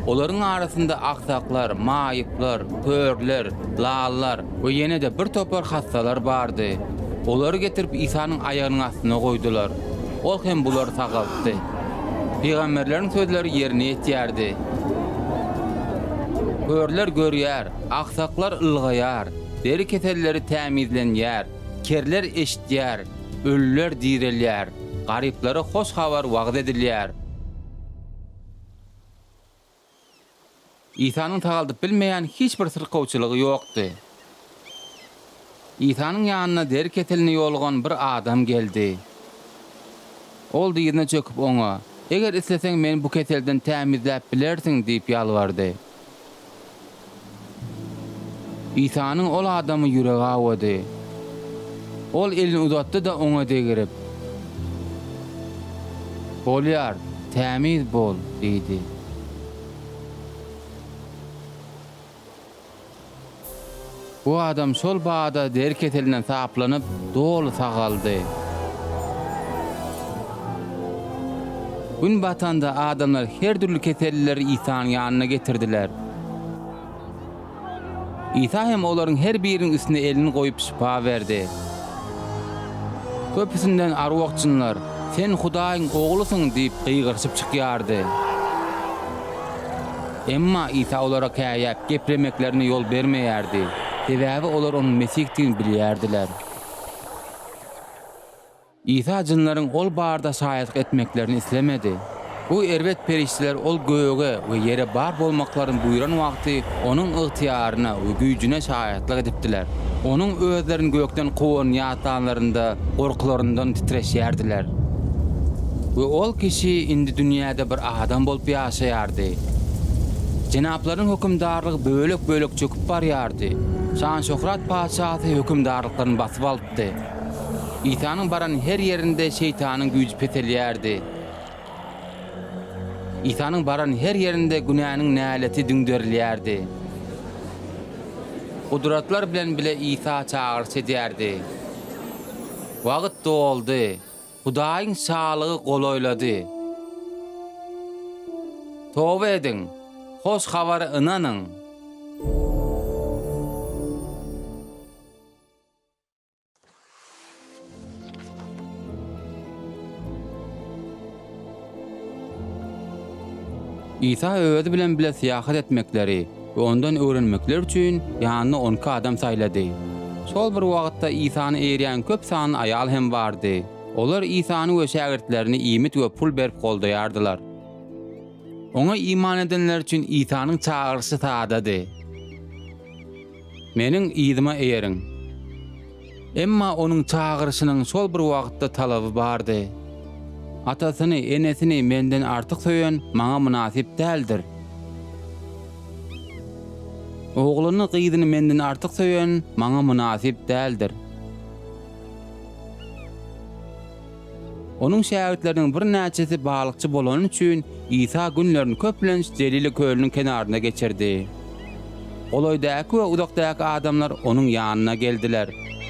Olaryň arasynda agsaklar, maýyplar, körler, lallar we ýene-de bir topar hassalar bardy. Olary getirip Isanyň aýagynyň astyna goýdular. Ol hem bulary sagaltdy. Pygamberleriň sözleri ýerine ýetýärdi. Körler görýär, agsaklar ylgaýar, deri keselleri tämizlenýär, kerler eşidýär, ölüler direlýär, garyplara hoş habar wagyz edilýär. Isanyň sagaldyp bilmeýän hiç bir syrkawçylygy ýokdy. Isanyň ýanyna deri keseline ýolugan bir adam geldi. Ol dyzyna çöküp oňa, Eger isleseň, meni bu keselden tämizläp bilersiň diýip ýalbardy. Isanyň ol adamy ýüregi awady. Ol elini uzatdy-da, oňa degirip, Bolýar, tämiz bol! diýdi. Bu adam şol bada deri keselinden saplanyp, doly sagaldy. Gün batanda adamlar her dürli kesellileri Isanyň ýanyna getirdiler. Isa hem olaryň her biriniň üstüne elini goýup şypa berdi. Köpüsinden arwah-jynlar, Sen Hudaýyň Oglusyň diýip gygyryşyp çykýardy. Emma Isa olara käýäp geplemeklerine ýol bermeýärdi, sebäbi olar onuň Mesihdigini bilýärdiler. Isa jynlaryň ol barada şaýatlyk etmeklerini islemedi. Bu erbet perişdeler ol göge we ýere bar bolmaklaryny buýran wagty onuň ygtyýaryna we güýjüne şaýatlyk edipdiler. Onuň özlerini gökden kowanyny ýatlanlarynda gorkularyndan titreşýärdiler. We ol kişi indi dünýäde bir adam bolup ýaşaýardy. Jenaplaryň hökümdarlygy bölek-bölek çöküp barýardy. Şan-şöhrat patyşasy hökümdarlyklaryny basyp alypdy. Isanyň baran her ýerinde şeýtanyň güýji peselýärdi. Isanyň baran her ýerinde günäniň näleti düňderilýärdi. Gudratlar bilen bile Isa çagyryş edýärdi. Wagt doldy. Hudaýyň Şalygy golaýlady. Toba ediň, Hoş Habara ynanyň! Isa Özi bilen bile syýahat etmekleri we Ondan öwrenmekleri üçin ýanyna on iki adam saýlady. Şol bir wagtda Isany eýerýän köp sanly aýal hem bardy. Olar Isany we şägirtlerini iýmit we pul berip goldaýardylar. Oňa iman edenler üçin Isanyň çagyryşy sadady. Meniň yzyma eýeriň. Emma onuň çagyryşynyň şol bir wagtda talaby bardy. Atasyny, enesini menden artyk söýen maňa mynasyp däldir. Ogluny, gyzyny menden artyk söýen maňa mynasyp däldir. Onuň şägirtleriniň birnäçesi balykçy bolany üçin, Isa günlerini köplenç Jelile kölüniň kenarynda geçirdi. Golaýdaky we uzakdaky adamlar Onuň ýanyna geldiler.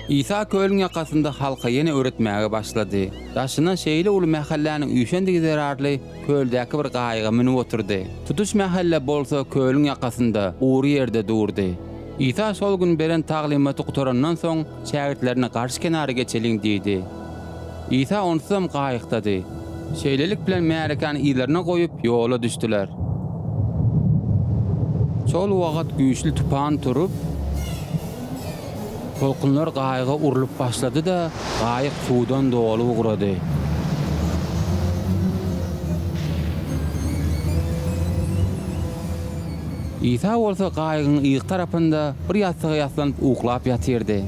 Isa kölüň ýakasynda halka ýene öwretmäge başlady. Daşyna şeýle uly mähelläniň üýşendigi zerarly, köldäki bir gaýyga münüp oturdy. Tutuş mähelle bolsa kölüň ýakasynda, gury ýerde durdy. Isa şol gün beren taglymaty gutarandan soň, şägirtlerine garşy kenara geçeliň diýdi. Isa onsuzam gaýykdady. Şeýlelik bilen märekäni yzlaryna goýup, ýola düşdüler. Şol wagt güýçli tupan turup, tolkunlar gaýyga urlup başlady-da, gaýyk suwdan doly ugrady. Isa bolsa gaýygyň yzky tarapynda bir ýassyga ýaslanyp uklap ýatyrdy.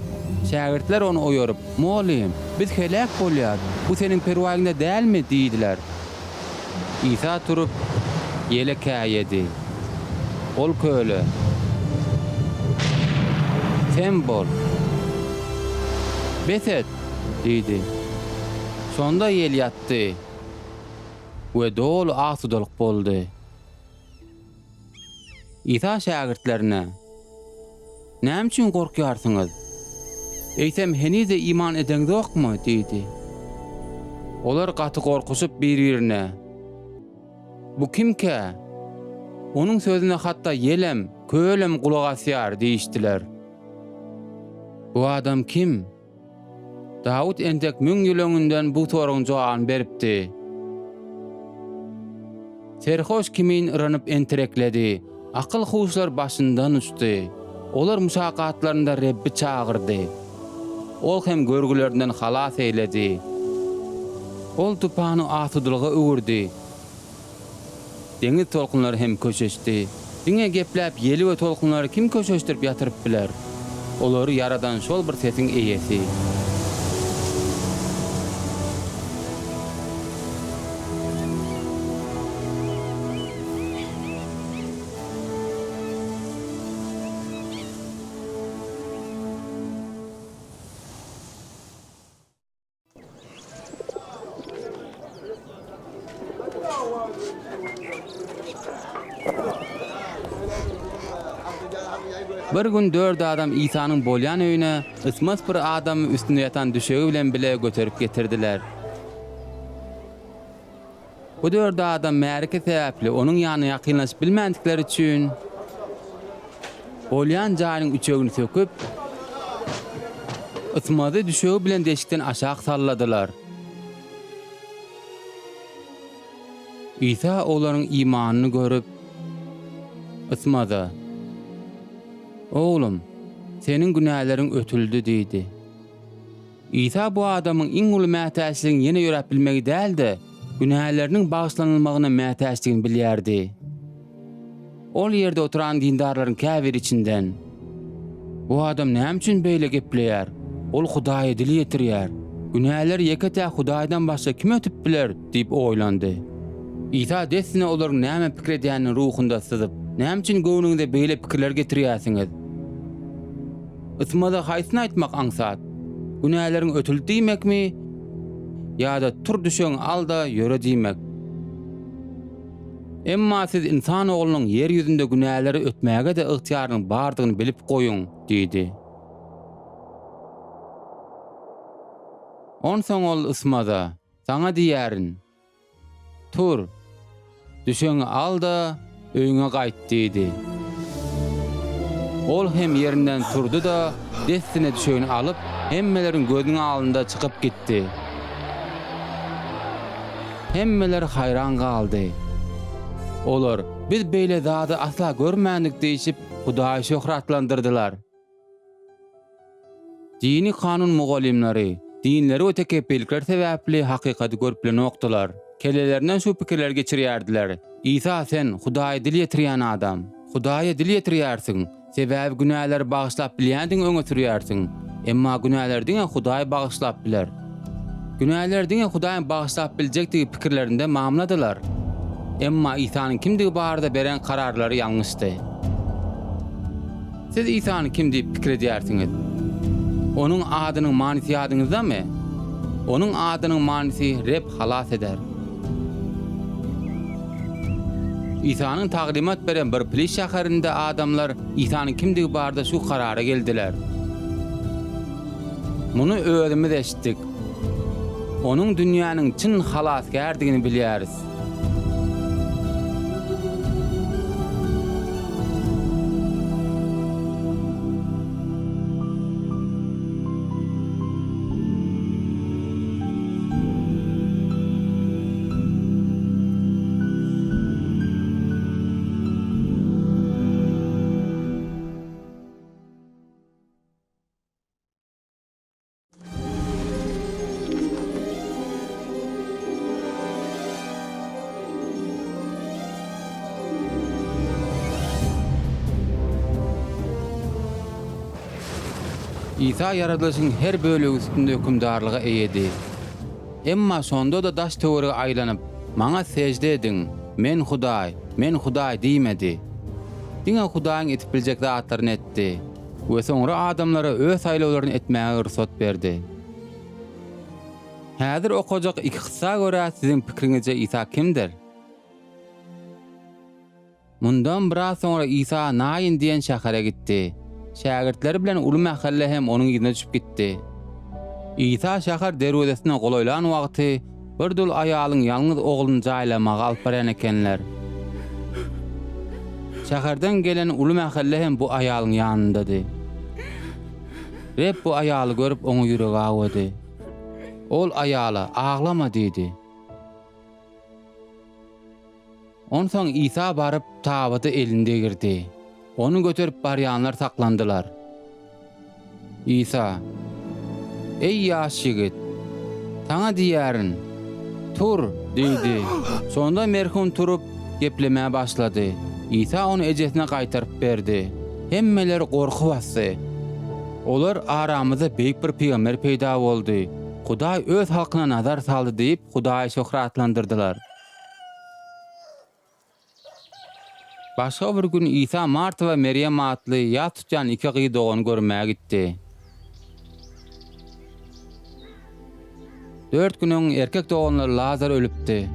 Şägirtler ony oýaryp, Mugallym, biz heläk bolýas, bu seniň perwaýyňda dälmi? diýdiler. Isa turup, ýele käýedi. Ol köle, Sem bol! Bes et! diýdi. Şonda ýel ýatdy we doly asudalyk boldy. Isa şägirtlerine, Näme üçin gorkýarsyňyz? Eýsem, heniz-de iman edeňzokmy? diýdi. Olar gaty gorkuşyp, bir-birine. Bu kimkä? Onuň sözüne hatda ýelem, kölem gulak asýar diýişdiler. Bu adam kim? Dawut entek müň ýyl öňünden bu soragyň jogabyny beripdi. Serhoş kimin yranyp entirekledi, akyl-huşlar başyndan uçdy. Olar muşakgatlarynda Rebbi çagyrdy. Ol hem görgülerinden halas eýledi. Ol tupany asudalyga öwürdi. Deňiz tolkunlary hem köşeşdi. Diňe gepläp ýeli we tolkunlary kim köşeşdirip ýatyryp biler? Olary ýaradan şol bir sesiň eýesi. Bir gün dört adam Isanyň bolýan öýüne ysmaz bir adamy üstünde ýatan düşegi bilen bile göterip getirdiler. Bu dört adam märeke sebäpli onuň ýanyna ýakynlaşyp bilmändikleri üçin, bolýan jaýynyň üçegini söküp, ysmazy düşegi bilen deşikden aşak salladylar. Isa olaryň imanyny görüp, ysmaza, Oglum, seniň günäleriň ötüldi diýdi. Isa bu adamyň iň uly mätäçligiň ýene ýöräp bilmegi däl-de, günäleriniň bagyşlanylmagyna mätäçdigini bilýärdi. Ol ýerde oturan dindarlaryň käbiri içinden, Bu adam näme üçin beýle gepleýär? Ol Hudaýa dil ýetirýär. Günäleri ýeke-täk Hudaýdan başga kim ötüp biler? diýip oýlandy. Isa dessine olaryň näme pikir edýänini ruhunda syzyp, Näme üçin göwnüňize beýle pikirler getirýärsiňiz? Ysmaza haýsyny aýtmak aňsat? Günäleriň ötüldi diýmekmi ýa-da tur düşegiňi al-da, ýöre diýmek? Emma siz Ynsan Oglunyň ýer ýüzünde günäleri ötmäge-de ygtyýarynyň bardygyny bilip goýuň diýdi. Onsoň ol Ysmaza, Saňa diýýärin, Tur, düşegiňi al-da, öýüňe gaýt diýdi. Ol hem ýerinden turdy-da, dessine düşegini alyp, hemmeleriň gözüniň alnynda çykyp gitdi. Hemmeler haýran galdy. Olar, Biz beýle zady asla görmändik diýşip, Hudaýy şöhratlandyrdylar. Dini kanun mugallymlary, dinleri we tekepbirlikleri sebäpli hakykaty görüp bilenokdylar. Kellelerinden şu pikirleri geçirýärdiler, Isa sen, Hudaýa dil ýetirýän adam. Hudaýa dil ýetirýärsiň, sebäbi günäleri bagyşlap bilýändigiňi öňe sürýärsiň. Emma günäleri diňe Hudaý bagyşlap biler. Günäleri diňe Hudaýyň bagyşlap biljekdigi pikirlerinde mamladylar. Emma Isanyň kimdigi barada beren kararlary ýalňyşdy. Siz Isany kim diýip pikir edýärsiňiz? Onuň adynyň manysy ýadyňyzdamy? Onuň adynyň manysy Reb halas eder. Isanyň taglymat beren bir piliş şäherinde adamlar Isanyň kimdigi barada şu karara geldiler. Muny özümiz eşitdik. Onuň dünýäniň çyn Halasgärdigini bilýäris. Isa ýaradylyşyň her bölegi üstünde hökümdarlyga eýedi. Emma şonda-da daş-töwerege aýlanyp, Maňa sežde ediň, Men Hudaý, Men Hudaý diýmedi. Diňe Hudaýyň edip biljek zatlaryny etdi. We soňra adamlara öz saýlawlaryny etmäge rugsat berdi. Häzir okajak iki kyssa görä siziň pikiriňizce Isa kimdir? Mundan biraz soňra Isa Nain diýen şähere gitdi. Şägirtleri bilen uly mähelle hem onuň yzyna düşüp gitdi. Isa şäher derwezesine golaýlan wagty. Bir dul aýalyň ýalňyz ogluny jaýlamaga alyp barýan ekenler. Şäherden gelen uly mähelle hem bu aýalyň ýanyndady. Reb bu aýaly görüp, oňa ýüregi awady. Ol aýala, Aglama diýdi. Onsoň Isa baryp, tabyda elini degirdi. Ony göterip barýanlar saklandylar. Isa, Eý, ýaş ýigit, saňa diýýärin, tur! diýdi. Şonda merhum turup, geplemäge başlady. Isa ony ejesine gaýtaryp berdi. Hemmeleri gorky basdy. Olar, Aramyzda beýik bir pygamber peýda boldy. Hudaý Öz halkyna nazar saldy diýip, Hudaýy şöhratlandyrdylar. Başga bir gün Isa Marta we Merýem atly ýas tutýan iki gyz dogany görmäge gitdi. Dört gün öň erkek doganlary Lazar ölüpdi.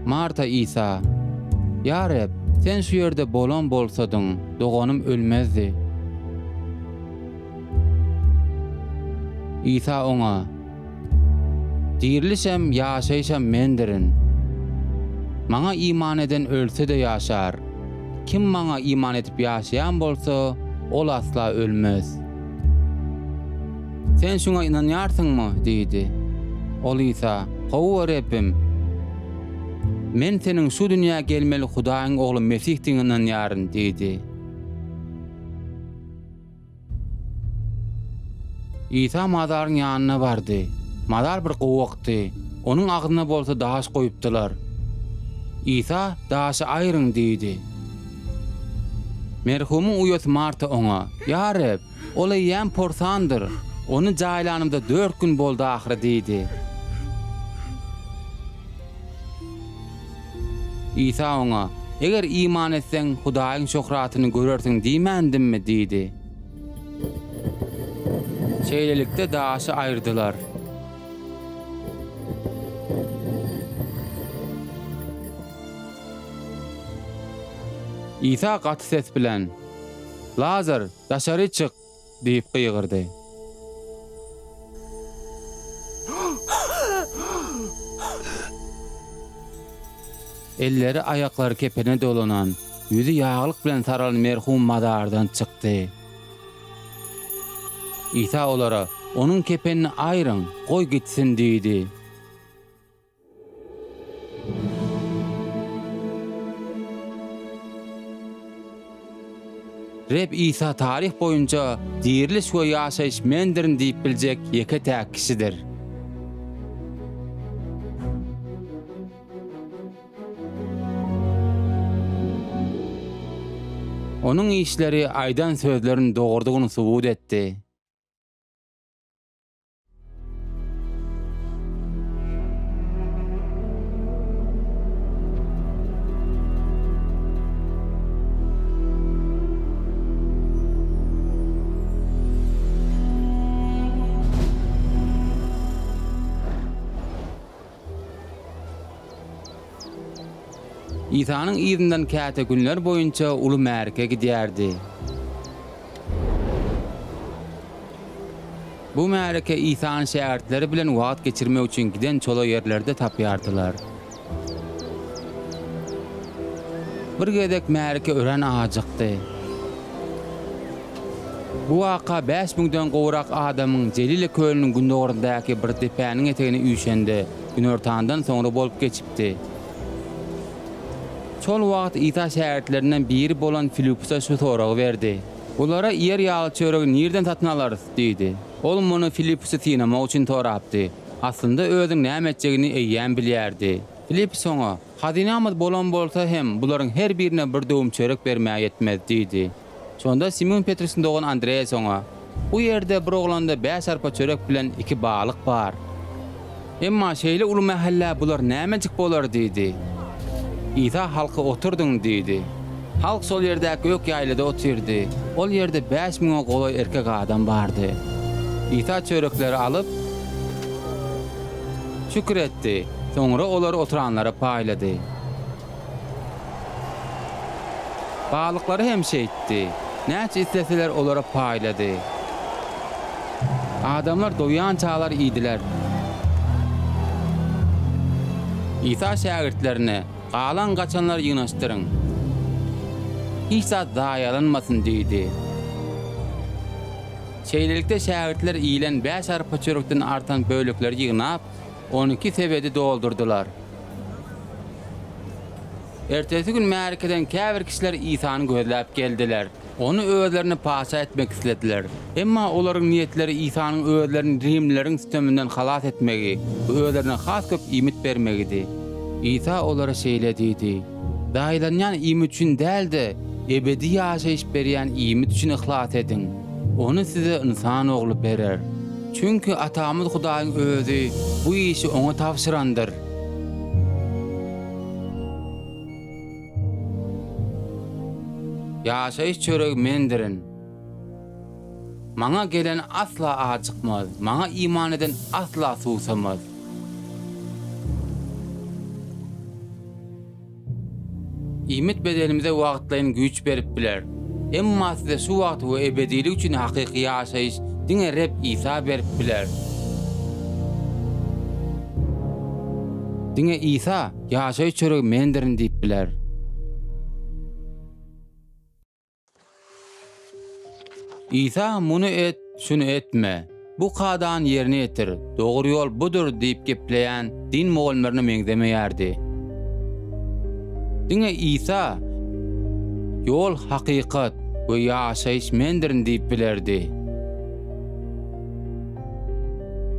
Marta Isa, Ýa Reb, Sen şu ýerde bolan bolsadyň, doganym ölmezdi. Isa oňa, Dirilişem, ýaşaýşam Mendirin. Maňa iman eden ölse-de ýaşar. Kim Maňa iman edip ýaşaýan bolsa, ol asla ölmez. Sen şuňa ynanýarsyňmy? diýdi. Ol Isa, Hawa, Rebbim. Men Seniň şu dünýä gelmeli Hudaýyň Ogly Mesihdigiňe ynanýaryn diýdi. Isa mazaryň ýanyna bardy. Mazar bir gowakdy. Onuň agzyna bolsa daş goýupdylar. Isa, Daşy aýryň diýdi. Merhumyň uýasy Marta oňa, Ýa Reb, ol eýýäm porsandyr. Ony jaýlanymda dört gün boldy ahyry diýdi. Isa oňa, Eger iman etseň, Hudaýyň şöhratyny görersiň diýmändimmi? diýdi. Şeýlelikde, daşy aýyrdylar. Isa gaty ses bilen, Lazar, daşary çyk! Diýip gygyrdy. Elleri, aýaklary kepene dolanan, ýüzi ýaglyk bilen saralan merhum mazardan çykdy. Isa olara, Onuň kepenini aýryň, goý gitsin diýdi. Reb Isa taryh boýunça diriliş we ýaşaýyş Mendirin diýip biljek ýeke-täk kişidir. Onuň işleri aýdan sözleriniň dogrudygyny subut etdi. Isanyň yzyndan käte günler boýunça uly märeke gidýärdi. Bu märeke Isany şägirtleri bilen wagt geçirmek üçin giden çola ýerlerde tapýardylar. Bir gezek märeke örän ajykdy. Bu waka bäş müňden gowrak adamyň Jelile kölüniň gündogaryndaky bir depäniň etegine üýşende, günortandan soňra bolup geçipdi. Şol wagt Isa şägirtlerinden biri bolan Filipusa şu soragy berdi. Bulara iýer ýaly çöregi nirden satyn alarys? diýdi. Ol muny Filipusy synamak üçin sorapdy. Aslynda özüniň näme etjegini eýýäm bilýärdi. Filipus oňa, Hazynamyz bolan bolsa hem, bularyň her birine bir döwüm çörek bermäge ýetmez diýdi. Şonda Simun Petrusyň dogany Andreas oňa, Bu ýerde bir oglanda bäş arpa çörek bilen iki balyk bar. Emma şeýle uly mähellä bular nämejik bolar diýdi. Isa halky oturdyň diýdi. Halk şol ýerdäki gök ýaýlada otyrdy. Ol ýerde bäş müňe golaý erkek adam bardy. Isa çörekleri alyp, şükür etdi, soňra olary oturanlara paýlady. Balyklary hem şeýtdi. Näçe isleseler olara paýlady. Adamlar doýýançalar iýdiler. Isa şägirtlerine, Galan-gaçanlary ýygnaşdyryň. Hiç zat zaýalanmasyn diýdi. Şeýlelikde, şägirtler iýlen bäş arpa çörekden artan bölekleri ýygnap, 12 sebedi doldurdylar. Ertesi gün märekeden käbir kişiler Isany gözläp geldiler. Ony özlerine patyşa etmek islediler. Emma olaryň niýetleri Isanyň özlerini rimlileriň süteminden halas etmegi we özlerine has köp iýmit bermegidi. Isa olara şeýle diýdi, Zaýalanýan iýmit üçin däl-de, ebedi ýaşaýyş berýän iýmit üçin yhlas ediň. Ony size Ynsan Ogly berer. Çünki Atamyz Hudaýyň Özi bu işi Oňa tabşyrandyr. Ýaşaýyş çöregi Mendirin. Maňa gelen asla ajykmaz, Maňa iman eden asla suwsamaz. Iýmit bedenimize wagtlaýyn güýç berip biler. Emma size şu wagt we ebedilik üçin hakyky ýaşaýyş diňe Reb Isa berip biler. Diňe Isa, Ýaşaýyş çöregi Mendirin diýip biler. Isa muny et, şuny etme, bu kadany ýerine ýetir, dogry ýol budur diýip gepleýän din mugallymlaryna meňzemeýärdi. Diňe Isa Ýol, hakykat we ýaşaýyş mendirin diýip bilerdi.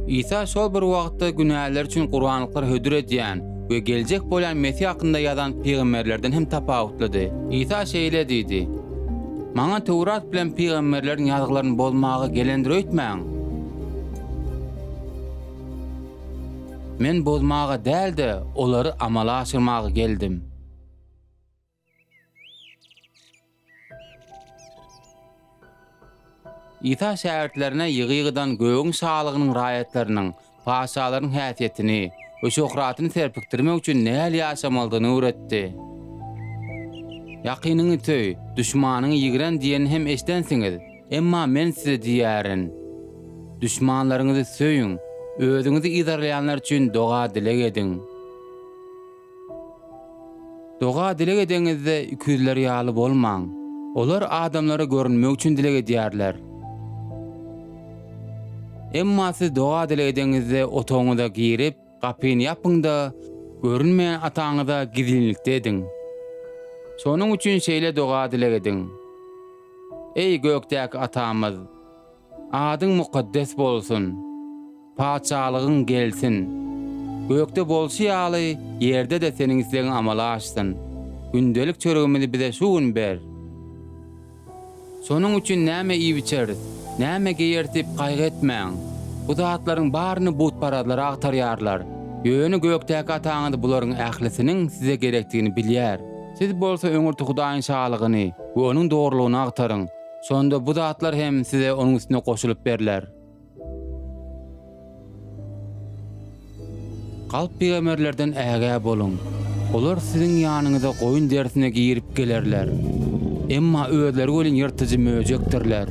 Isa şol bir wagtda günäler üçin gurbanlyklar hödür edýän we geljek bolýan Mesih hakynda ýazan pygamberlerden hem tapawutlydy. Isa şeýle diýdi, Maňa Töwrat bilen pygamberleriň ýazgylaryny bozmaga gelendir öýtmäň. Men bozmaga däl-de, olary amala aşyrmaga geldim. Isa şägirtlerine ýygy-ýygydan gögüň şalygynyň raýatlarynyň, patyşalaryň häsiýetini we şöhratyny serpikdirmek üçin nähili ýaşamalydygyny öwretdi. Ýakynyňy söý, duşmanyňy ýigren diýeni hem eşidensiňiz. Emma men size diýýärin, duşmanlaryňyzy söýüň, özüňizi yzarlaýanlar üçin doga-dileg ediň. Doga-dileg edeňizde ikiýüzler ýaly bolmaň. Olar adamlara görünmek üçin dileg edýärler. Emma siz doga-dileg edeňizde otagyňyza girip, gapyny ýapyň-da, görünmeýän Ataňyza gizlinlikde ediň. Şonuň üçin şeýle doga-dileg ediň, Eý, gökdäki Atamyz! Adyň mukaddes bolsun! Patyşalygyň gelsin! Gökde bolşy ýaly, ýerde-de Seniň islegiň amala aşsyn. Gündelik çöregimizi bize şu gün ber. Şonuň üçin näme iýip-içeris, näme geýeris diýip gaýgy etmäň. Bu zatlaryň baryny butparazlar agtarýarlar. Ýöne gökdäki Ataňyz bularyň ählisiniň size gerekdigini bilýär. Siz bolsa öňürti Hudaýyň Şalygyny we Onuň dogrulygyny agtaryň. Şonda bu zatlar hem size onuň üstüne goşulyp berler. Galp pygamberlerden ägä boluň. Olar siziň ýanyňyza goýun derisine girip gelerler. Emma özleri welin ýyrtyjy möjekdirler.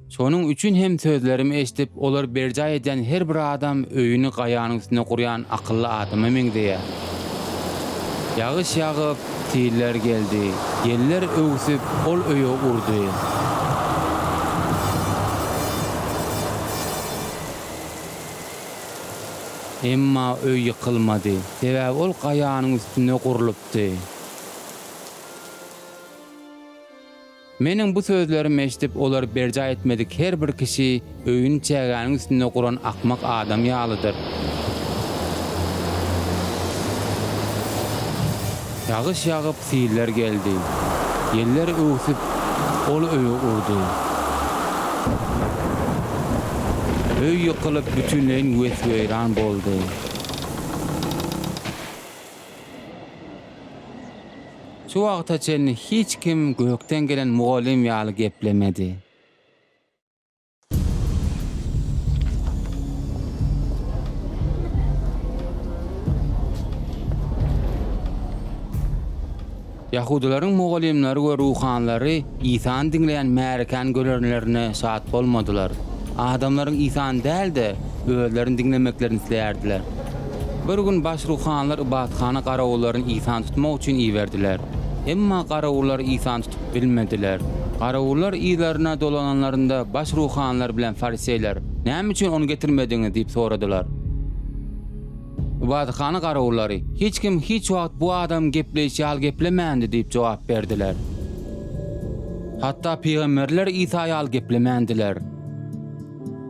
Şonuň üçin hem sözlerimi eşidip, olary berjaý edýän her bir adam öýüni gaýanyň üstünde gurýan akylly adama meňzeýär. Ýagyş ýagyp, siller geldi, ýeller öwsüp, ol öýe urdy. Emma öý ýykylmady, sebäbi ol gaýanyň üstünde gurlupdy. Meniň bu sözlerimi eşidip, olary berjaý etmedik her bir kişi öýüni çägäniň üstünde guran akmak adam ýalydyr. Ýagyş ýagyp, siller geldi. Ýeller öwsüp, ol öýe urdy. Öý ýykylyp, bütinleýin wes-weýran boldy. Şu wagta çenli hiç kim gökden gelen mugallym ýaly geplemedi. Ýahudylaryň mugallymlary we ruhanylary Isany diňleýän märekäni görenlerinde şat bolmadylar. Adamlaryň Isany däl-de, özlerini diňlemeklerini isleýärdiler. Bir gün baş ruhanylar ybadathana garawullaryny Isany tutmak üçin iberdiler. Emma garawullar Isany tutup bilmediler. Garawullar yzlaryna dolananlarynda baş ruhanylar bilen fariseýler, Näme üçin ony getirmediňiz? diýip soradylar. Ybadathana garawullary, Hiç kim hiç wagt bu adamyň gepleýşi ýaly geplemändi diýip jogap berdiler. Hatda pygamberler Isa ýaly geplemändiler.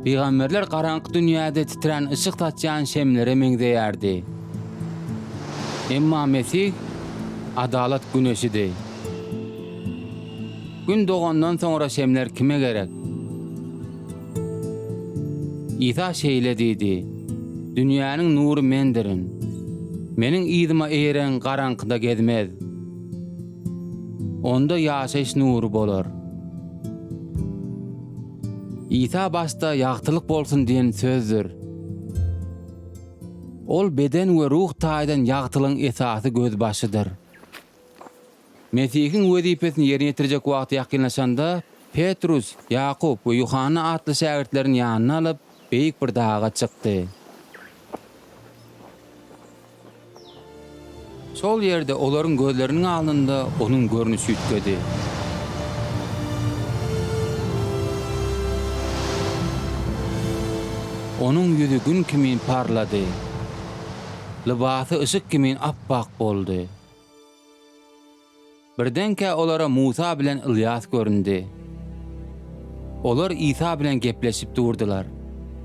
Pygamberler garaňky dünýäde titrän yşyk saçýan şemlere meňzeýärdi. Emma Mesih adalat güneşidi. Gün dogandan soňra şemler kime gerek? Isa şeýle diýdi, Dünýäniň nury Mendirin. Meniň yzyma eýeren garaňkyda gezmez. Onda ýaşaýyş nury bolar. Isa başda ýagtylyk bolsun diýen sözdür. Ol beden we ruh taýdan ýagtylygyň esasy gözbaşydyr. Mesihiň wezipesini ýerine ýetirjek wagty ýakynlaşanda, Petrus, Ýakup we Ýuhanna atly şägirtlerini ýanyna alyp, beýik bir daga çykdy. Şol ýerde olaryň gözleriniň alnynda onuň görnüşi üýtgedi. Onuň ýüzi gün kimin parlady. Lybasy yşyk kimin appak boldy. Birdenkä olara Musa bilen Ylýas göründi. Olar Isa bilen gepleşip durdular.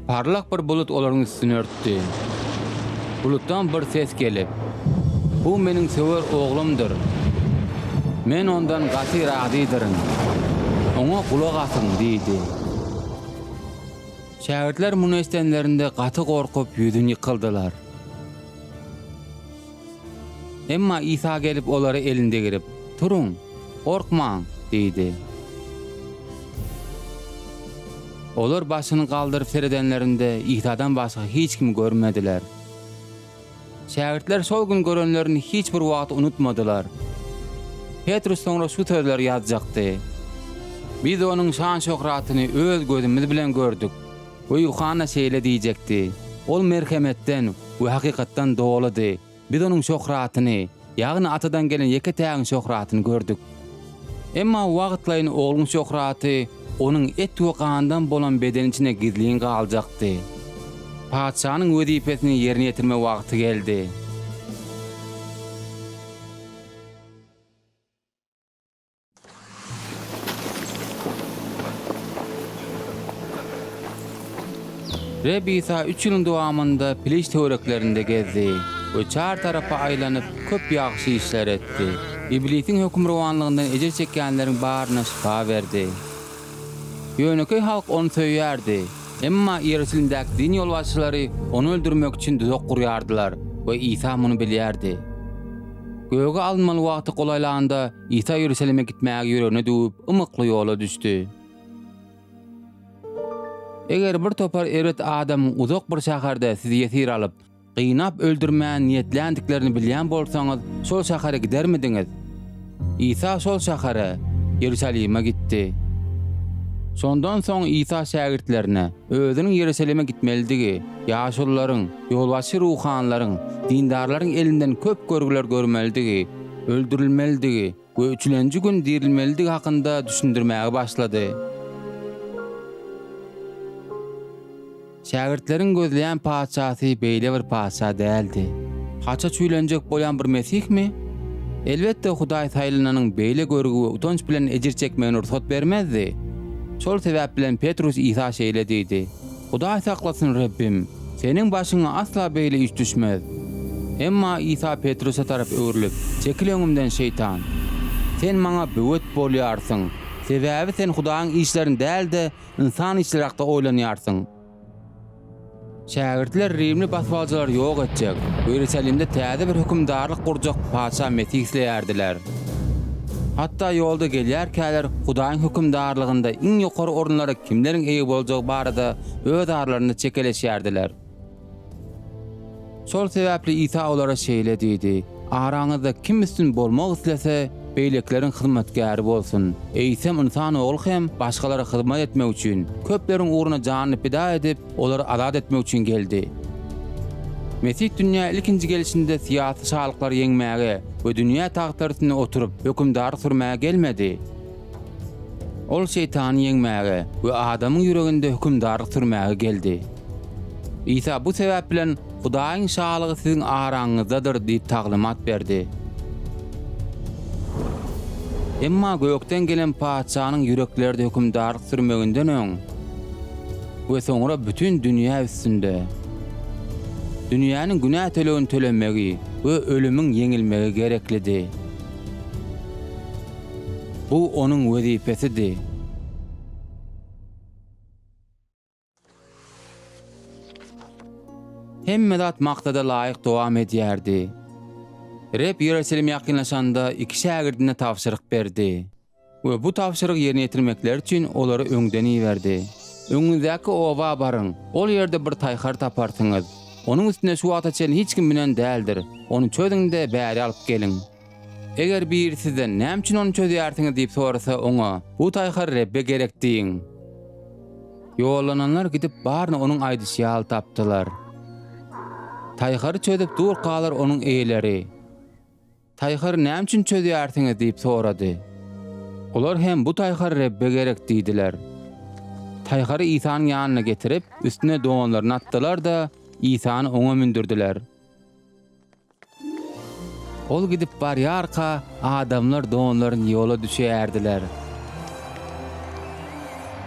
Parlak bir bulut olaryň üstüni örtdi. Bulutdan bir ses gelip, Bu meniň söwer Oglumdyr. Men ondan gaty razydyryn. Oňa gulak asyň diýdi. Şägirtler muny eşidenlerinde gaty gorkup, ýüzin ýykyldylar. Emma Isa gelip olara elini degirip, Turuň, gorkmaň! diýdi. Olar başyny galdyryp seredenlerinde, Isadan başga hiç kimi görmediler. Şägirtler şol gün görenlerini hiç bir wagt unutmadylar. Petrus soňra şu sözleri ýazjakdy, Biz Onuň şan-şöhratyny öz gözümiz bilen gördük. We Ýuhanna şeýle diýjekdi, Ol merhemetden we hakykatdan doludy. Biz Onuň şöhratyny, ýagny Atadan gelen ýeke-tägiň şöhratyny gördük. Emma wagtlaýyn Ogluň şöhraty Onuň et we gandan bolan bedeni içinde gizlin galjakdy. Patyşanyň wezipesini ýerine ýetirme wagty geldi. Reb Isa üç ýylyň dowamynda Piliş töwereklerinde gezdi we çar tarapa aýlanyp, köp ýagşy işler etdi. Iblisiň hökmürowanlygyndan ejir çekýänleriň baryna şypa berdi. Ýönekeý halk ony söýýärdi, emma Iýerusalimdäki din ýolbaşçylary ony öldürmek üçin duzak gurýardylar we Isa muny bilýärdi. Göge alynmaly wagty golaýlanda, Isa Iýerusalime gitmäge ýüregine düwüp, ymykly ýola düşdi. Eger bir topar erbet adamyň uzak bir şäherde sizi ýesir alyp, gynap öldürmäge niýetländiklerini bilýän bolsaňyz, şol şähere gidermidiňiz? Isa şol şähere, Iýerusalime gitdi. Şondan soň Isa şägirtlerine özüniň Iýerusalime gitmelidigi, ýaşulularyň, ýolbaşçy ruhanylaryň, dindarlaryň elinden köp görgüler görmelidigi, öldürilmelidigi we üçülenji gün dirilmelidigi hakynda düşündirmäge başlady. Şägirtleriň gözleýän patyşasy beýle bir patyşa däldi. Haça çüýlenjek bolýan bir Mesihmi? Elbetde, Hudaý saýlananyň beýle görgi we utanç bilen ejir çekmegine rugsat bermezdi. Şol sebäp bilen Petrus Isa şeýle diýdi, Hudaý saklasyn, Rebbim! Seniň başyňa asla beýle iş düşmez. Emma Isa Petrusa tarap öwrülip, Çekil öňümden, şeýtan! Sen maňa böwet bolýarsyň. Sebäbi sen Hudaýyň işlerini däl-de, ynsan işleri hakda oýlanýarsyň. Şägirtler rimli basybalyjylary ýok etjek we Iýerusalimde täze bir hökümdarlyk gurjak patyşa Mesih isleýärdiler. Hatda ýolda gelýärkäler Hudaýyň hökümdarlygynda iň ýokary orunlara kimleriň eýe boljagy barada öz aralarynda çekeleşýärdiler. Şol sebäpli Isa olara şeýle diýdi, Araňyzda kim üstün bolmak islese, beýlekileriň hyzmatkäri bolsun. Eýsem, Ynsan Ogly hem başgalara hyzmat etmek üçin, köpleriň ugruna janyny pida edip, olary azat etmek üçin geldi. Mesih dünýä ilkinji gelşinde syýasy şalyklary ýeňmäge we dünýä tagtlary üstünde oturyp, hökümdarlyk sürmäge gelmedi. Ol şeýtany ýeňmäge we adamyň ýüreginde hökümdarlyk sürmäge geldi. Isa bu sebäp bilen Hudaýyň Şalygy siziň araňyzdadyr diýip taglymat berdi. Emma gökden gelen Patyşanyň ýüreklerde hökümdarlyk sürmeginden öň we soňra bütin dünýä üstünde dünýäniň günä tölegini tölemegi we ölümiň ýeňilmegi gereklidi. Bu onuň wezipesidi. Hemme zat maksada laýyk dowam edýärdi. Reb Ýerusalime ýakynlaşanda iki şägirdine tabşyryk berdi we bu tabşyrygy ýerine ýetirmekleri üçin olary öňden iberdi. Öňüňizdäki oba baryň, ol ýerde bir taýhar taparsyňyz. Onuň üstüne şu wagta çenli hiç kim münen däldir. Ony çözüň-de, bäri alyp geliň. Eger biri sizden, Näme üçin ony çözýärsiňiz diýip sorasa, oňa, Bu taýhar Rebbe gerek diýiň. Ýollananlar gidip, baryny onuň aýdyşy ýaly tapdylar. Taýhary çözüp durkalar onuň eýeleri, Taýhary näme üçin çözýärsiňiz diýip sorady. Olar hem, Bu taýhar Rebbe gerek diýdiler. Taýhary Isanyň ýanyna getirip, üstüne donlaryny atdylar-da, Isany oňa mündürdiler. Ol gidip barýarka, adamlar donlaryny ýola düşeýärdiler.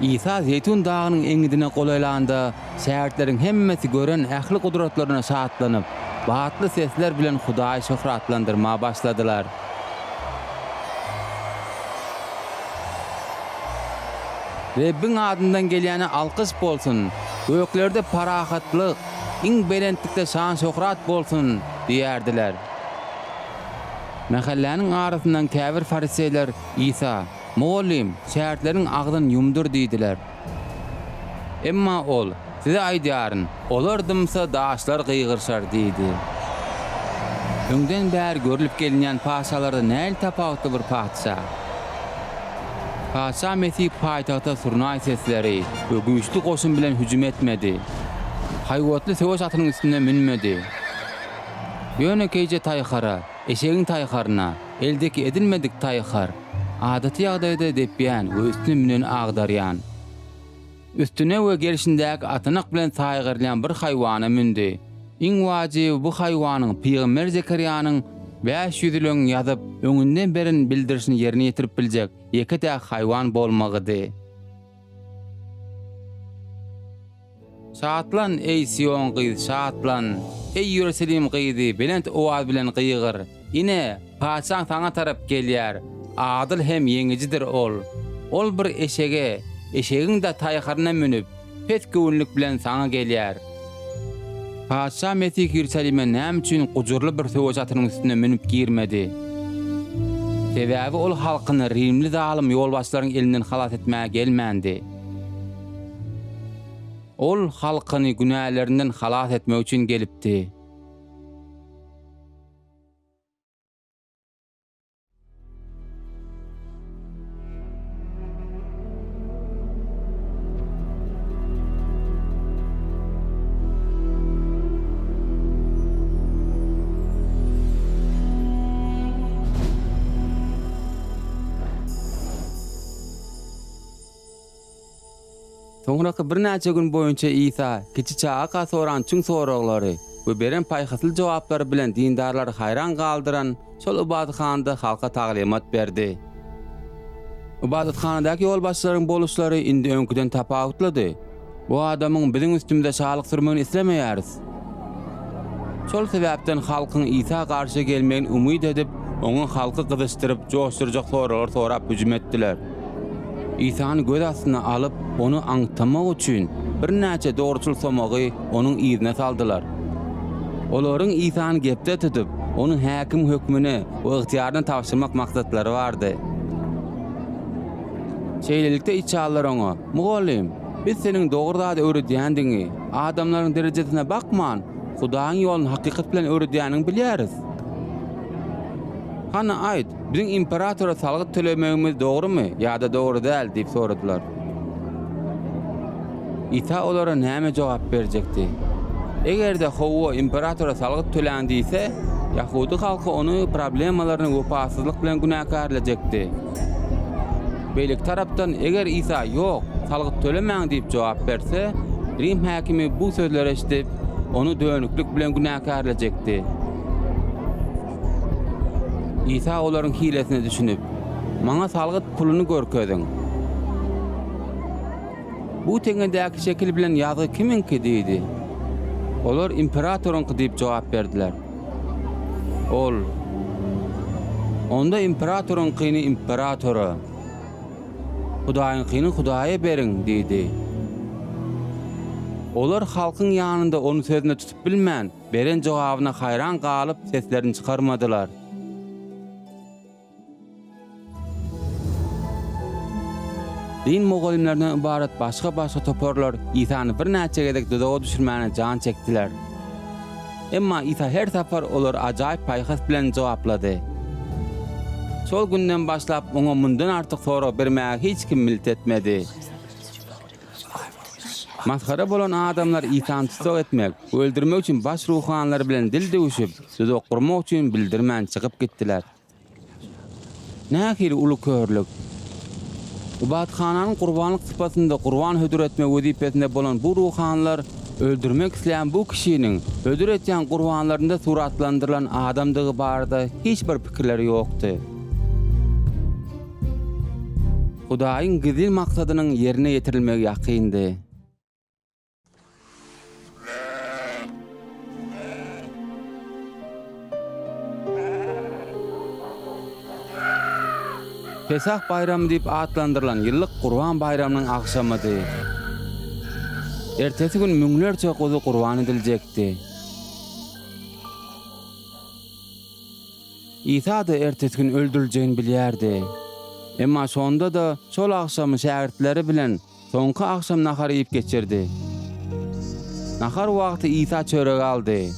Isa Zeýtun dagynyň eňňidine golaýlanda, şägirtleriň hemmesi gören ähli gudratlaryna şatlanyp, batly sesler bilen Hudaýy şöhratlandyrmaga başladylar. Rebbiň adyndan gelýäne alkyş bolsun! Göklerde parahatlyk, iň belentlikde şan-şöhrat bolsun! diýerdiler. Mähelläniň arasyndan käbir fariseýler Isa, Mugallym, şägirtleriň agzyny ýumdur diýdiler. Emma ol, Size aýdýaryn, olar dymsa, daşlar gygyryşar diýdi. Öňden bäri görlüp gelinýän patyşalardan nähili tapawutly bir patyşa? Patyşa Mesih paýtagta surnaý sesleri we güýçli goşun bilen hüjüm etmedi. Haýbatly söweş atynyň üstüne münmedi. Ýönekeýje taýhara, eşegiň taýharyna, eldeki edilmedik taýhar, adaty ýagdaýda depýän we üstüne müneni agdarýan. Üstüne we gerşindäki atanak bilen saýgarylýan bir haýwana mündi. Iň wajyby bu haýwanyň pygamber Zekerýanyň 500 ýyl öň ýazyp, öňünden beren bildirişini ýerine ýetirip biljek ýeke-täk haýwan bolmagydy. Şatlan, eý, Sion gyz, şatlan! Eý, Iýerusalim gyzy, belent owaz bilen gygyr! Ine, patyşaň saňa tarap gelýär, adyl hem ýeňijidir ol. Ol bir eşege, eşegiň-de taýharyna münüp, pes göwünlik bilen saňa gelýär. Patyşa Mesih Iýerusalime näme üçin gujurly bir söweş atynyň üstüne münüp girmedi? Sebäbi ol halkyny rimli zalym ýolbaşçylaryň elinden halas etmäge gelmändi. Ol halkyny günälerinden halas etmek üçin gelipdi. Soňraky birnäçe gün boýunça Isa kiçi çagaka soran çuň soraglary we beren paýhasly jogaplary bilen dindarlary haýran galdyran şol ybadathanada halka taglymat berdi. Ybadathanadaky ýolbaşçylaryň boluşlary indi öňküden tapawutlydy. Bu adamyň biziň üstümize şalyk sürmegini islemeýäris. Şol sebäpden halkyň Isa garşy gelmegini umyt edip, oňa halky gyzyşdyryp, joşdurjak soraglar sorap hüjüm etdiler. Isany göz astyna alyp, ony aňtamak üçin birnäçe dogruçyl somagy onuň yzyna saldylar. Olaryň Isany gepde tutup, ony häkim hökmüne we ygtyýaryna tabşyrmak maksatlary bardy. Şeýlelikde, içalylar oňa, Mugallym, biz seniň dogry zady öwredýändigiňi, adamlaryň derejesine bakman, Hudaýyň ýoluny hakykat bilen öwredýäniňi bilýäris. Hany, aýt, Biziň imperatora salgyt tölemegimiz dogrumy ýa-da dogry däl? diýip soradylar. Isa olara näme jogap berjekdi? Eger-de Hawa, imperatora salgyt töläň diýse, ýahudy halky ony problemalaryny wepasyzlyk bilen günäkärlejekdi. Beýleki tarapdan, eger Isa Ýok, salgyt tölemäň diýip jogap berse, Rim häkimi bu sözleri eşidip, ony dönüklik bilen günäkärlejekdi. Isa olaryň hilesine düşünip, Maňa salgyt puluny görkeziň. Bu teňňedäki şekil bilen ýazgy kimiňki? diýdi. Olar, Imperatoryňky diýip jogap berdiler. Ol, Onda imperatoryňkyny imperatora, Hudaýyňkyny Hudaýa beriň diýdi. Olar halkyň ýanynda ony sözüne tutup bilmän, beren jogabyna haýran galyp, seslerini çykarmadylar. Din mugallymlaryndan ybarat başga-başga toparlar Isany birnäçe gezek duzaga düşürmäne jan çekdiler. Emma Isa her sapar olary ajaýyp paýhas bilen jogaplady. Şol günden başlap oňa mundan artyk sorag bermäge hiç kim milt etmedi. Masgara bolan adamlar Isany tussag etmek we öldürmek üçin baş ruhanylar bilen dil düwşüp, duzak gurmak üçin bildirmän çykyp gitdiler. Nähili uly körlük! Ybadathananyň gurbanlyk sypasynda gurban hödür etme wezipesinde bolan bu ruhanylar öldürmek isleýän bu kişiniň hödür etýän gurbanlarynda suratlandyrylan adamdygy barada hiç bir pikirleri ýokdy. Hudaýyň gizlin maksadynyň ýerine ýetirilmegi ýakyndy. Pesah baýramy diýip atlandyrylan ýyllyk Gurban baýramynyň agşamydy. Ertesi gün müňlerçe guzy gurban ediljekdi. Isa-da ertesi gün öldüriljegini bilýärdi. Emma şonda-da şol agşamy şägirtleri bilen Soňky agşam nahar iýip geçirdi. Nahar wagty Isa çöregi aldy,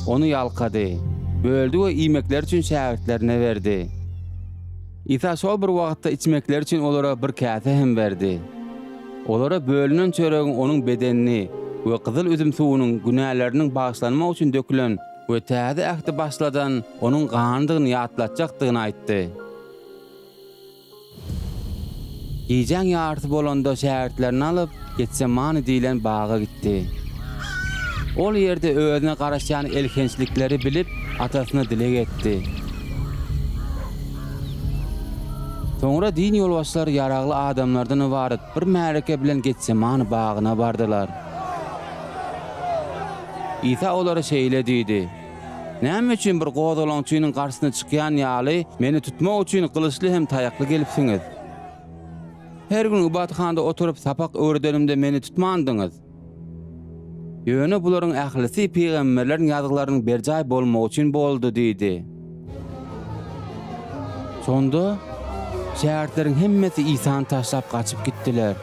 ony ýalkady, böldi we iýmekleri üçin şägirtlerine berdi. Isa şol bir wagtda içmekleri üçin olara bir käse hem berdi. Olara bölünen çöregiň onuň bedenini we gyzyl üzüm suwunyň günäleriniň bagyşlanmagy üçin dökülen we täze ähti başladan onuň ganydygyny ýatlatjakdygyny aýtdy. Gijäň ýarysy bolanda şägirtlerini alyp, Getsemani diýlen baga gitdi. Ol ýerde özüne garaşýan elhençlikleri bilip, Atasyna dileg etdi. Soňra din ýolbaşçylary ýaragly adamlardan ybarat bir märeke bilen Getsemani bagyna bardylar. Isa olara şeýle diýdi. Näme üçin bir gozgalaňçynyň garşysyna çykýan ýaly, meni tutmak üçin gylyçly hem taýakly gelipsiňiz? Her gün ybadathanada oturyp sapak öwredenimde meni tutmandyňyz. Ýöne bularyň ählisi pygamberleriň ýazgylarynyň berjaý bolmagy üçin boldy diýdi. Şonda şägirtleriň hemmesi Isany taşlap gaçyp gitdiler.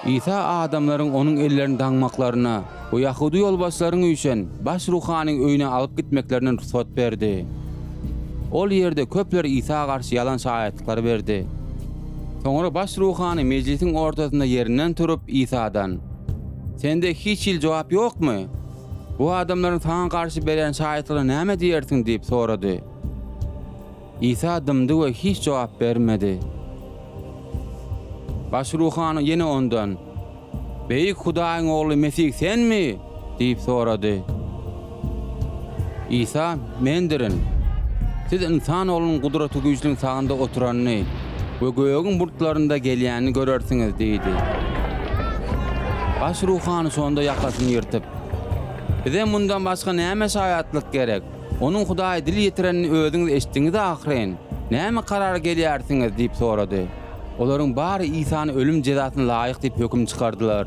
Isa adamlaryň onuň ellerini daňmaklaryna we ýahudy ýolbaşçylaryň üýşen baş ruhanyň öýüne alyp gitmeklerine rugsat berdi. Ol ýerde köpler Isa garşy ýalan şaýatlyklar berdi. Soňra baş ruhany mejlisiň ortasynda ýerinden turup, Isadan, Sende hiç hili jogap ýokmy? Bu adamlaryň saňa garşy berýän şaýatlygyna näme diýersiň diýip sorady. Isa dymdy we hiç jogap bermedi. Baş ruhany ýene ondan, Beýik Hudaýyň Ogly Mesih senmi? diýip sorady. Isa, Mendirin. Siz Ynsan Oglunyň Gudratygüýçlüň sagynda oturanyny we gögüň bulutlarynda gelýänini görersiňiz diýdi. Baş ruhany şonda ýakasyny ýyrtyp, Bize mundan başga näme şaýatlyk gerek? Onuň Hudaýa dil ýetirenini özüňiz eşitdiňiz ahyryn. Näme karara gelýärsiňiz? diýip sorady. Olaryň bary Isany ölüm jezasyna laýyk diýip höküm çykardylar.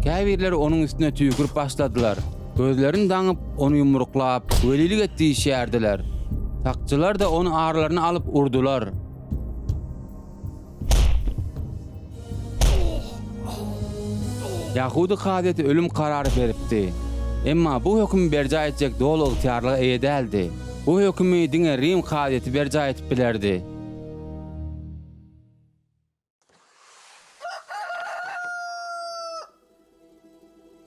Käbirleri onuň üstüne tüýkürip başladylar. Gözlerini daňyp, ony ýumruklap, Welilik et diýişýärdiler. Sakçylar-da ony aralaryna alyp urdular. Ýahudy kazyýeti ölüm karary beripdi. Emma bu hökümi berjaý etjek doly ygtyýarlyga eýe däldi. Bu hökümi diňe Rim kazyýeti berjaý edip bilerdi.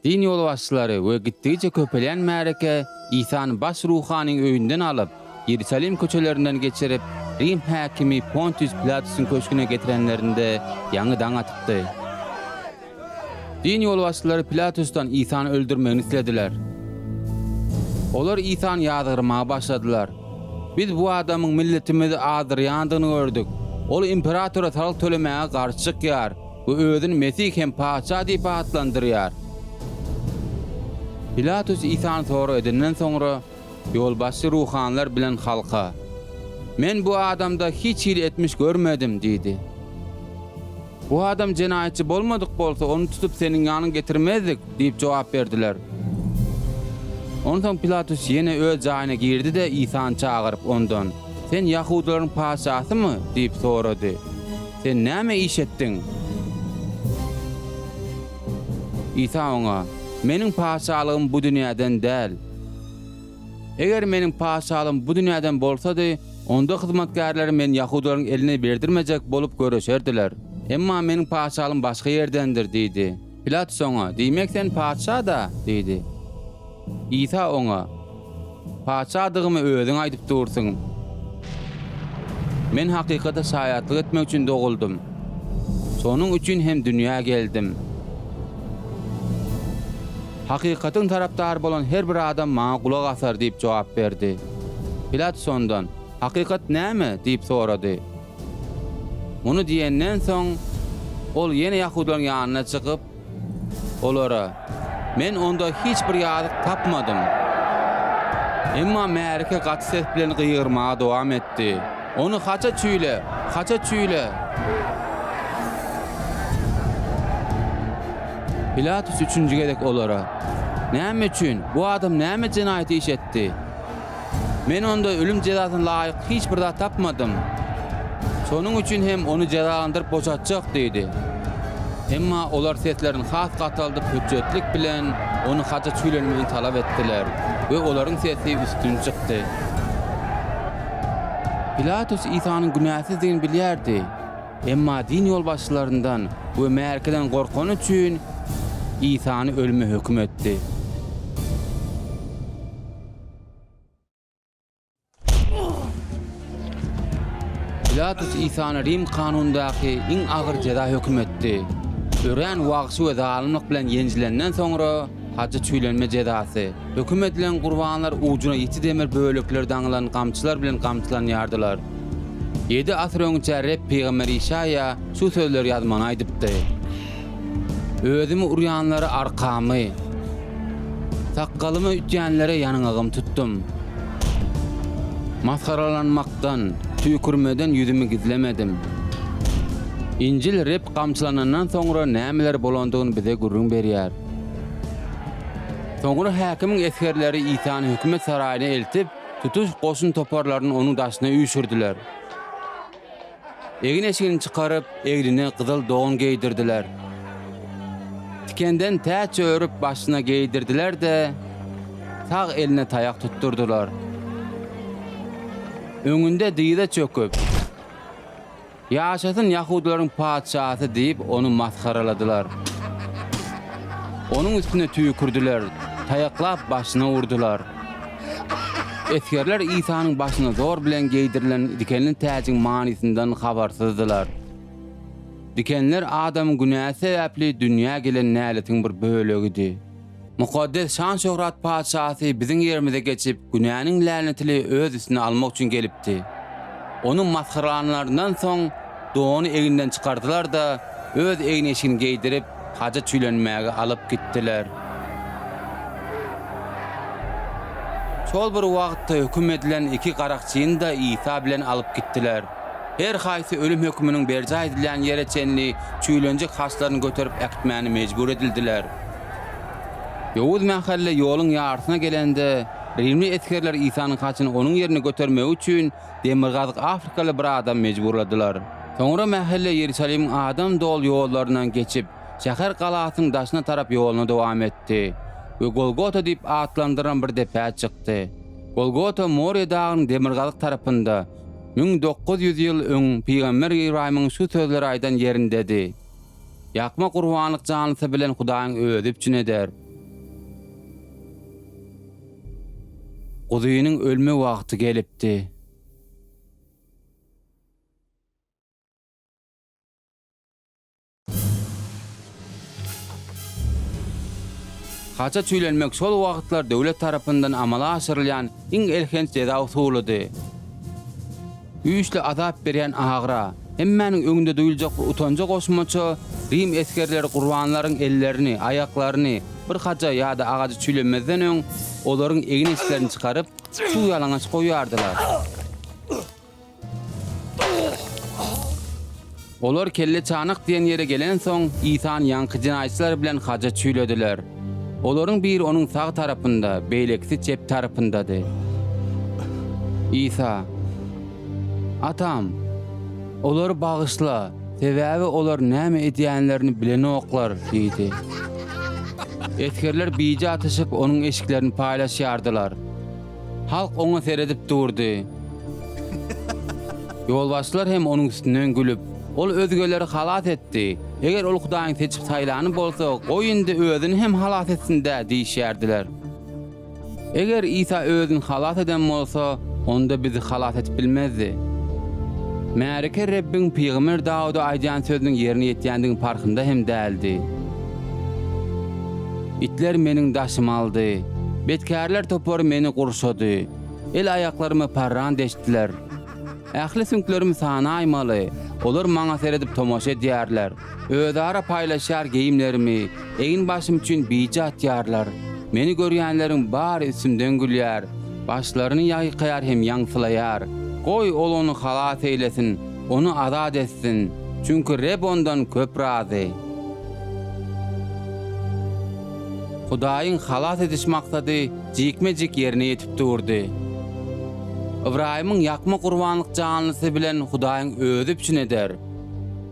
Din ýolbaşçylary we gitdigiçe köpelýän märeke Isany baş ruhanyň öýünden alyp, Ýerusalim köçelerinden geçirip, Rim häkimi Pontius Pilatusyň köşgüne getirenlerinde ýaňy daň atypdy. Din ýolbaşçylary Pilatusdan Isany öldürmegini islediler. Olar Isany ýazgyrmaga başladylar. Biz bu adamyň milletimizi azdyrýandygyny gördük. Ol imperatora salgyt tölemäge garşy çykýar we özüni Mesih hem Patyşa diýip atlandyrýar. Pilatus Isany sorag edenden soňra, ýolbaşçy ruhanylar bilen halka, Men bu adamda hiç hili etmiş görmedim diýdi. Bu adam jenaýatçy bolmadyk bolsa, ony tutup seniň ýanyňa getirmezdik diýip jogap berdiler. Onsoň Pilatus ýene öz jaýyna girdi-de, Isany çagyryp, ondan, Sen ýahudylaryň patyşasymy? diýip sorady. Sen näme iş etdiň? Isa oňa, Meniň patyşalygym bu dünýäden däl. Eger Meniň patyşalygym bu dünýäden bolsady, onda hyzmatkärlerim Meni ýahudylaryň eline berdirmejek bolup göreşerdiler. Emma Meniň patyşalygym başga ýerdendir diýdi. Pilatus oňa, Diýmek, sen patyşa-da? diýdi. Isa oňa, Patyşadygymy özüň aýdyp dursuň. Men hakykata şaýatlyk etmek üçin doguldym. Şonuň üçin hem dünýä geldim. Hakykatyň tarapdary bolan her bir adam maňa gulak asar diýip jogap berdi. Pilatus ondan, Hakykat näme? diýip sorady. Muny diýenden soň, ol ýene ýahudylaryň ýanyna çykyp, olara, Men onda hiç bir ýazyk tapmadym. Emma märeke gaty ses bilen gygyrmaga dowam etdi, Ony haça çüýle! Haça çüýle! Pilatus üçünji gezek olara, Näme üçin? Bu adam näme jenaýat iş etdi? Men onda ölüm jezasyna laýyk hiç bir zat tapmadym. Şonuň üçin hem ony jezalandyryp boşatjak diýdi. Emma olar seslerini has gataldyp hötjetlik bilen ony haja çüýlenmegini talap etdiler we olaryň sesi üstün çykdy. Pilatus Isanyň günäsizdigini bilýärdi. Emma din ýolbaşçylaryndan we märekeden gorkany üçin Isany ölüme höküm etdi. Pilatus Isany Rim kanunyndaky iň agyr jeza höküm etdi. Örän wagşy we zalymlyk bilen ýenjilenden soňra, hajy çüýlenme jezasy. Höküm edilen gurbanlar ujuna ýiti demir bölekleri daňylan gamçylar bilen gamçylanýardylar. Ýedi asyr öňçä Reb pygamber Işaýa şu sözleri ýazmagyny aýdypdy, Özümi urýanlara arkamy, sakgalymy ütýänlere ýanyňagymy tutdum. Masgaralanmakdan, tüýkürmeden ýüzümi gizlemedim. Injil Reb gamçylanandan soňra nämeler bolandygyny bize gürrüň berýär. Soňra häkimiň esgerleri Isany hökümet saraýyna eltip, tutuş goşun toparlaryny onuň daşyna üýşürdiler. Egin-eşigini çykaryp, egnine gyzyl don geýdirdiler. Tikenden täç örüp, başyna geýdirdiler-de, sag eline taýak tutdurdylar. Öňünde dyza çöküp. Ýaşasyn ýahudylaryň patyşasy diýip, ony masgaraladylar. Onuň üstüne tüýkürdiler, taýaklap başyna urdular. Esgerler Isanyň başyna zor bilen geýdirilen dikenli täjiň manysyndan habarsyzdylar. Dikenler adamyň günäsi sebäpli dünýä gelen näletiň bir bölegidi. Mukaddes şan-şöhrat Patyşasy biziň ýerimize geçip, günäniň länetini öz üstüne almak üçin gelipdi. Ony masgaralanlaryndan soň, dony egninden çykardylar-da, öz egin-eşigini geýdirip, haja çüýlenmäge alyp gitdiler. Şol bir wagtda höküm edilen iki garakçyny-da Isa bilen alyp gitdiler. Her haýsy ölüm höküminiň berjaý edilýän ýere çenli çüýlenjek haçlaryny göterip äkitmäne mejbur edildiler. Ýowuz mähelle ýoluň ýarysyna gelende, rimli esgerler Isanyň haçyny onuň ýerine götermegi üçin demirgazyk afrikaly bir adamy mejburladylar. Soňra mähelle Ýerusalimiň adam doly ýollaryndan geçip, şäher galasynyň daşyna tarap ýoluny dowam etdi we Golgota diýip atlandyrylan bir depä çykdy. Golgota Moriýa dagynyň demirgazyk tarapynda, 1900 ýyl öň pygamber Ybraýymyň şu sözleri aýdan ýerindedi. Ýakma gurbanlyk janlysy bilen Hudaýyň özi üpjün eder. Guzynyň ölme wagty gelipdi. Haça çüýlenmek şol wagtlar döwlet tarapyndan amala aşyrylýan iň elhenç jeza usulydy. Güýçli azap berýän agyra, hemmäniň öňünde duýuljak bir utanja goşmaça, rim esgerleri gurbanlaryň ellerini, aýaklaryny bir haja ýa-da agajy çüýlemezden öň, olaryň egin-eşiklerini çykaryp, çuw ýalaňaç goýýardylar. Olar Kelleçanak diýen ýere gelensoň, Isany ýaňky jenaýatçylar bilen haja çüýlediler. Olaryň biri onuň sag tarapynda, beýlekisi çep tarapyndady. Isa, Atam, olary bagyşla, sebäbi olar näme edýänlerini bilenoklar diýdi. Esgerler bije atyşyp, onuň eşiklerini paýlaşýardylar. Halk oňa seredip durdy. Ýolbaşçylar hem onuň üstünden gülüp, Ol özgeleri halas etdi. Eger ol Hudaýyň seçip saýlany bolsa, goý indi özüni hem halas etsin-dä diýişýärdiler. Eger Isa özüni halas eden bolsa, onda bizi halas edip bilmezdi. Märeke Rebbiň pygamber Dawuda aýdýan sözüniň ýerine ýetýändiginiň parhynda hem däldi. Itler meniň daşymy aldy. Betkärler topary meni gurşady. El-aýaklarymy parran deşdiler. Ähli süňklerimi sanaýmaly. Olar maňa seredip tomaşa edýärler. Özara paýlaşýar geýimlerimi, egin-başym üçin bije atýarlar. Meni görýänleriň bary üstümden gülýär, başlaryny ýaýkaýar hem ýaňsylaýar. Goý, ol ony halas eýlesin, ony azat etsin, çünki Reb ondan köp razy. Hudaýyň halas ediş maksady jikme-jik ýerine ýetip durdy. Ybraýymyň ýakma gurbanlyk janlysy bilen Hudaýyň özi üpjün eder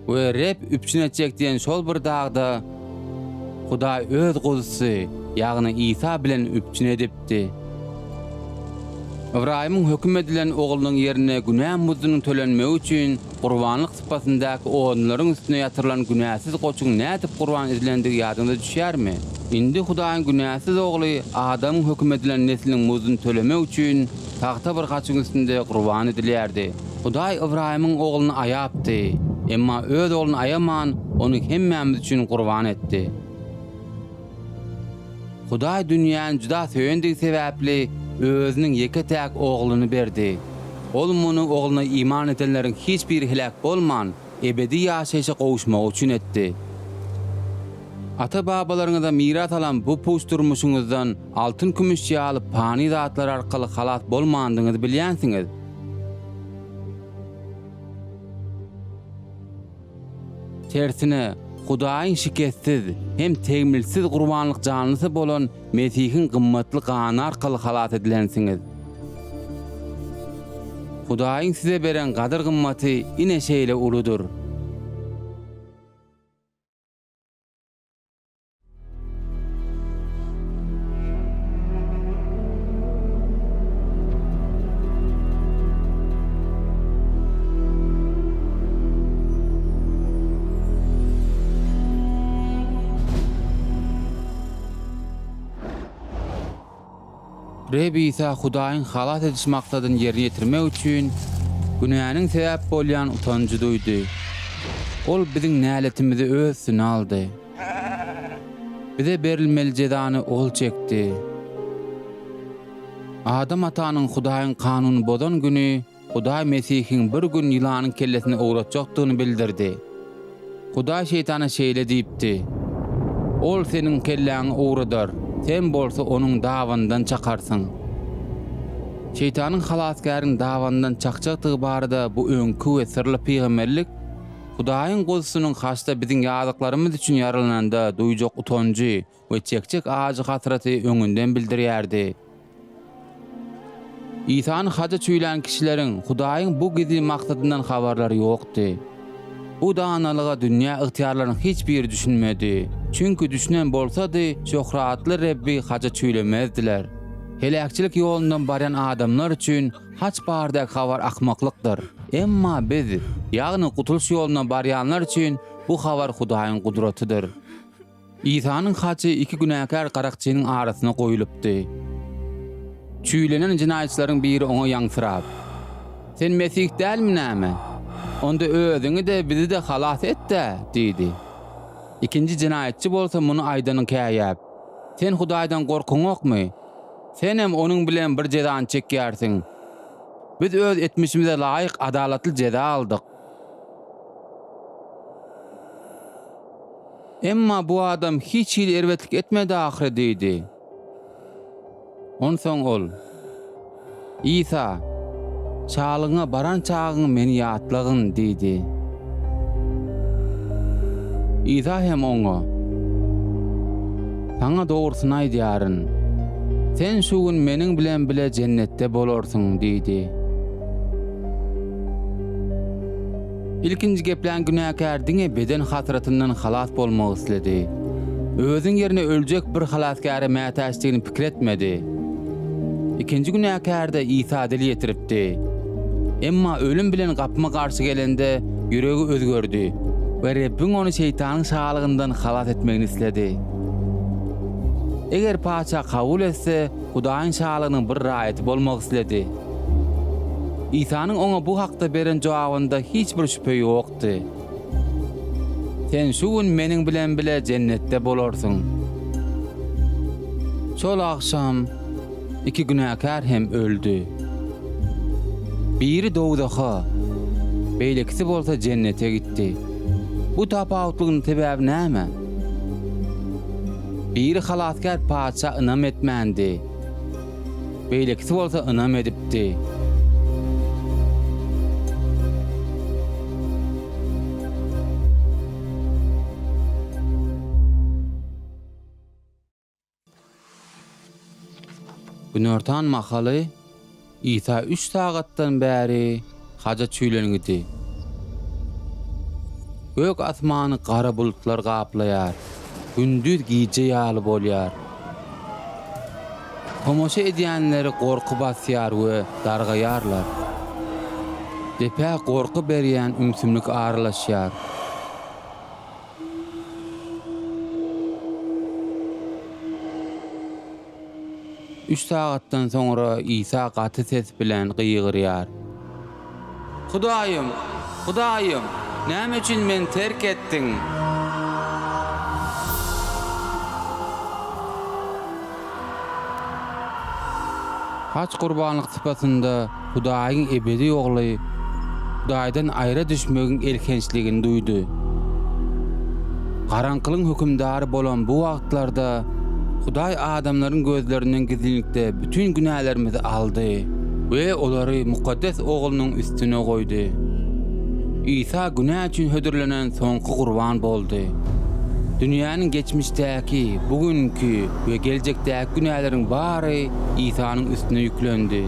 we Reb üpjün etjek diýen şol bir dagda Hudaý öz guzusy, ýagny Isa bilen üpjün edipdi. Ybraýymyň höküm edilen oglunyň ýerine günä muzdunyň tölenmegi üçin gurbanlyk sypasyndaky odunlaryň üstüne ýatyrylan günäsiz goçuň nädip gurban edilendigi ýadyňyza düşýärmi? Indi Hudaýyň günäsiz Ogly adamyň höküm edilen nesliniň muzduny tölemek üçin tagta bir haçyň üstünde gurban edilýärdi. Hudaý Ybraýymyň ogluny aýapdy, emma öz ogluny aýaman, ony hemmämiz üçin gurban etdi. Hudaý dünýäni juda söýendigi sebäpli, Özüniň ýeke-täk Ogluny berdi. Ol muny Ogluna iman edenleriň hiç biri heläk bolman, ebedi ýaşaýşa gowuşmagy üçin etdi. Ata-babalaryňyza miras alan bu puç durmuşyňyzdan altyn-kümüş ýaly pany zatlar arkaly halas bolmandygyňyzy bilýänsiňiz. Tersine, Hudaýyň şikessiz hem tegmiltsiz gurbanlyk janlysy bolan Mesihiň gymmatly gany arkaly halas edilensiňiz. Hudaýyň size beren gadyr-gymmaty ine şeýle uludyr. Reb Isa Hudaýyň halas ediş maksadyny ýerine ýetirmek üçin günäniň sebäp bolýan utanjy duýdy. Ol biziň näletimizi öz üstüne aldy. Bize berilmeli jezany Ol çekdi. Adam atanyň Hudaýyň kanunyny bozan güni Hudaý Mesihiň bir gün ýylanyň kellesini owratjakdygyny bildirdi. Hudaý şeýtana şeýle diýipdi, Ol seniň kelläňi owradar, sen bolsa onuň dabanyndan çakarsyň. Şeýtanyň Halasgäriň dabanyndan çakjakdygy barada bu öňki we syrly pygamberlik Hudaýyň Guzusynyň haçda biziň ýazyklarymyz üçin ýaralananda duýjak utanjy we çekjek ajy hasraty öňünden bildirýärdi. Isany haja çüýlän kişileriň Hudaýyň bu gizlin maksadyndan habarlary ýokdy. Bu danalyga dünýä ygtyýarlarynyň hiç biri düşünmedi. Çünki düşünen bolsady, şöhratly Rebbi haja çüýlemezdiler. Heläkçilik ýolundan barýan adamlar üçin haç baradaky habar akmaklykdyr. Emma biz, ýagny gutulyş ýolundan barýanlar üçin bu habar Hudaýyň gudratydyr. Isanyň haçy iki günäkär garakçynyň arasyna goýlupdy. Çüýlenen jenaýatçylaryň biri oňa ýaňsyrap, Sen Mesih dälmi näme? Onda özüňi-de, bizi-de halas et-dä! diýdi. Ikinji jenaýatçy bolsa muny aýdanyny käýäp, Sen Hudaýdan gorkuňokmy? Senem onuň bilen bir jezany çekýärsiň. Biz öz etmişimize laýyk adalatly jeza aldyk. Emma bu adam hiç hili erbetlik etmedi ahyry diýdi. Onsoň ol, Isa, Şalygyňa baran çagyň meni ýatlagyn diýdi. Isa hem oňa, Saňa dogrusyny aýdýaryn, sen şu gün meniň bilen bile jennetde bolarsyň diýdi. Ilkinji geplän günäkär diňe beden hasratyndan halas bolmak isledi. Özüniň ýerine öljek bir halasgäre mätäçdigini pikir etmedi. Ikinji günäkär-de Isa dil ýetiripdi. Emma ölüm bilen gapma-garşy gelende ýüregi özgerdi we Rebbiň ony şeýtanyň şalygyndan halas etmegini isledi. Eger patyşa kabul etse, Hudaýyň şalygynyň bir raýaty bolmak isledi. Isanyň oňa bu hakda beren jogabynda hiç bir şübhe ýokdy. Sen şu gün meniň bilen bile jennetde bolarsyň. Şol agşam iki günäkär hem öldi. Biri dowzaha, beýlekisi bolsa jennete gitdi. Bu tapawutlygyň sebäbi näme? Biri halasgär patyşa ynam etmändi. Beýlekisi bolsa ynam edipdi. Günortan mahaly Isa üç sagatdan bäri haja çüýlengidi. Gök asmany gara bulutlar gaplaýar, gündiz gije ýaly bolýar. Tomaşa edýänleri gorky basýar we dargaýarlar. Depä gorky berýän ümsümlik aralaşýar. Üç sagatdan soňra Isa gaty ses bilen gygyrýar. Hudaýym, Hudaýym, näme üçin meni terk etdiň? Haç gurbanlyk sypasynda Hudaýyň ebedi Ogly Hudaýdan aýra düşmegiň elhençligini duýdy. Garaňkylygyň hökümdary bolan bu wagtlarda Hudaý adamlaryň gözlerinden gizlinlikde bütin günälerimizi aldy we olary mukaddes Oglunyň üstüne goýdy. Isa günä üçin hödürlenen soňky gurban boldy. Dünýäniň geçmişdäki, bu günki we geljekdäki günäleriň bary Isanyň üstüne ýüklendi.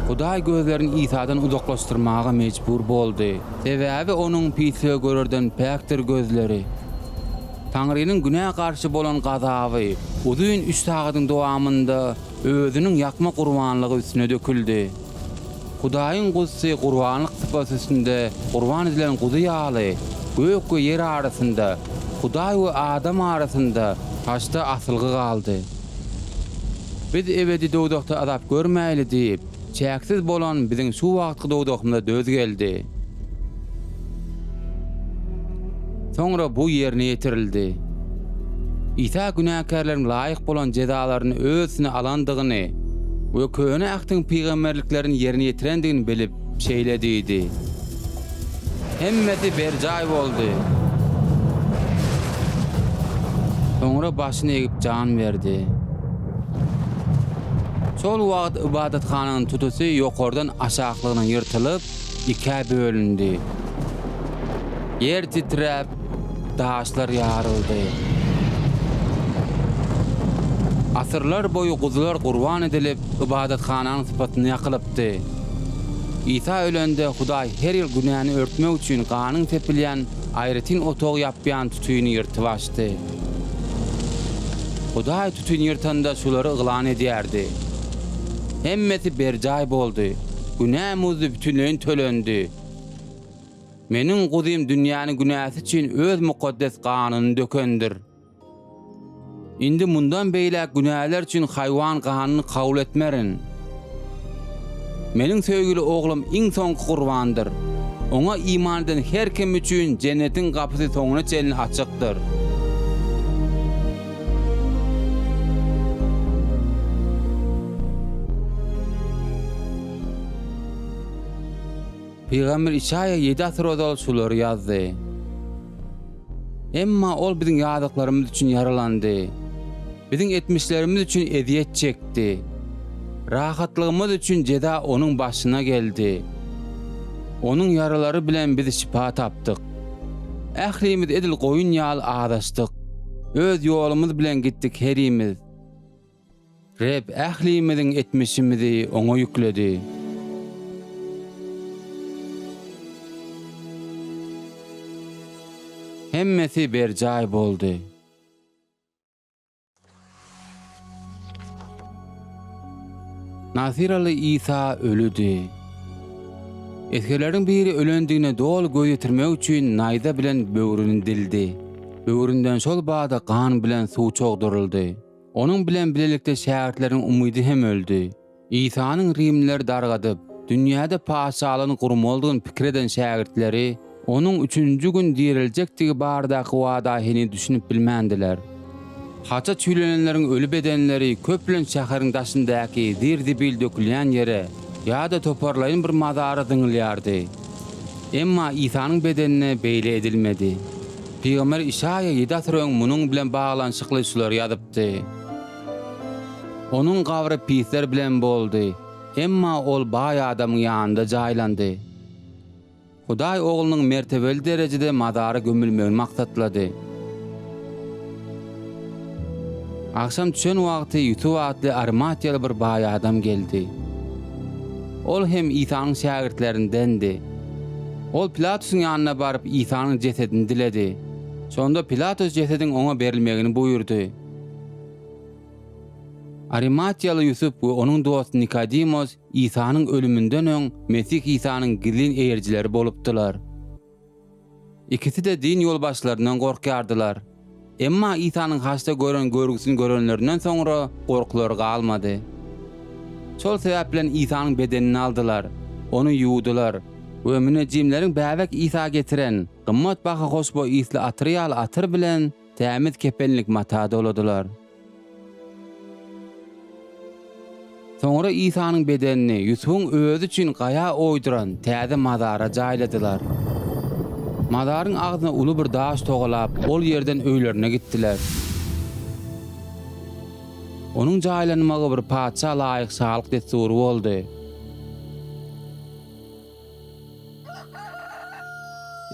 Hudaý gözlerini Isadan uzaklaşdyrmaga mejbur boldy. Sebäbi Onuň pislige görerden päkdir gözleri. Taňrynyň günä garşy bolan gazaby uzyn üç sagadyň dowamynda Özüniň ýakma gurbanlygy üstüne döküldi. Hudaýyň guzusy gurbanlyk sypasy üstünde gurban edilen guzy ýaly, gök we ýer arasynda, Hudaý we adam arasynda haçda asylgy galdy. Biz ebedi dowzahda azap görmäýli diýip, çäksiz bolan biziň şu wagtky dowzahymyza döz geldi. Soňra bu ýerine ýetirildi. Isa günäkärleriň laýyk bolan jezalaryny öz üstüne alandygyny we Köne Ähtiň pygamberliklerini ýerine ýetirendigini bilip, şeýle diýdi, Hemmesi berjaý boldy. Soňra başyny egip jan berdi. Şol wagt ybadathananyň tutusy ýokardan aşaklygyna ýyrtylyp, ikä bölündi. Ýer titräp, daşlar ýaryldy. Asyrlar boýy guzular gurban edilip, ybadathananyň sypatyna ýakylypdy. Isa ölende, Hudaý her ýyl günäni örtmek üçin ganyň sepilýän aýratyn otagy ýapýan tutyny ýyrtyp açdy. Hudaý tutyny ýyrtanda şulary yglan edýärdi. Hemmesi berjaý boldy. Günä muzdy bütinleýin tölendi. Meniň Guzym dünýäniň günäsi üçin öz mukaddes ganyny dökendir. Indi mundan beýläk günäler üçin haýwan ganyny kabul etmerin. Meniň söýgüli Oglum iň soňky gurbandyr. Oňa iman eden her kim üçin jennetiň gapysy soňuna çenli açykdyr. Pygamber Işaýa ýedi asyr ozal şulary ýazdy. Emma ol biziň ýazyklarymyz üçin ýaralandy. Biziň etmişlerimiz üçin ezýet çekdi. Rahatlygymyz üçin jeza onuň başyna geldi. Onuň ýaralary bilen biz şypa tapdyk. Ählimiz edil goýun ýaly azaşdyk. Öz ýolumyz bilen gitdik herimiz. Reb ählimiziň etmişimizi Oňa ýükledi. Hemmesi berjaý boldy. Nasyraly Isa ölüdi. Esgerleriň biri ölendigine doly göz ýetirmek üçin naýza bilen böwrüni dildi. Böwründen şol bada gan bilen suw çogduryldy. Onuň bilen bilelikde şägirtleriň umydy hem öldi. Isanyň rimlileri dargadyp, dünýäde patyşalygyny gurmalydygyny pikir eden şägirtleri Onuň üçünji gün direljekdigi baradaky wada heniz düşünip bilmändiler. Haça çüýlenenleriň öli bedenleri köplenç şäheriň daşyndaky zir-zibil dökülýän ýere ýa-da toparlaýyn bir mazara zyňylýardy. Emma Isanyň bedenine beýle edilmedi. Pygamber Işaýa ýedi asyr öň munuň bilen baglanyşykly şulary ýazypdy, Onuň gabry pisler bilen boldy, emma ol baý adamyň ýanynda jaýlandy. Hudaý Oglunyň mertebeli derejede mazara gömülmegini maksatlady. Agşam düşen wagty Ýusup atly arimatiýaly bir baý adam geldi. Ol hem Isanyň şägirtlerindendi. Ol Pilatusyň ýanyna baryp, Isanyň jesedini diledi. Şonda Pilatus jesediň oňa berilmegini buýurdy. Arimatiýaly Ýusup we onuň dosty Nikodimos Isanyň ölüminden öň Mesih Isanyň gizlin eýerijileri bolupdylar. Ikisi-de din ýolbaşçylaryndan gorkýardylar. Emma Isanyň haçda gören görgüsini görenlerinden soňra gorkulary galmady. Şol sebäp bilen Isanyň bedenini aldylar, ony ýuwdular we münejjimleriň bäbek Isa getiren gymmat baha hoşboý ysly atyry ýaly atyr bilen tämiz kepenlik mata doladylar. Soňra Isanyň bedenini Ýusubyň özi üçin gaýa oýduran täze mazara jaýladylar. Mazaryň agzyna uly bir daş togalap, ol ýerden öýlerine gitdiler. Onuň jaýlanmagy bir patyşa laýyk şalyk dessury boldy.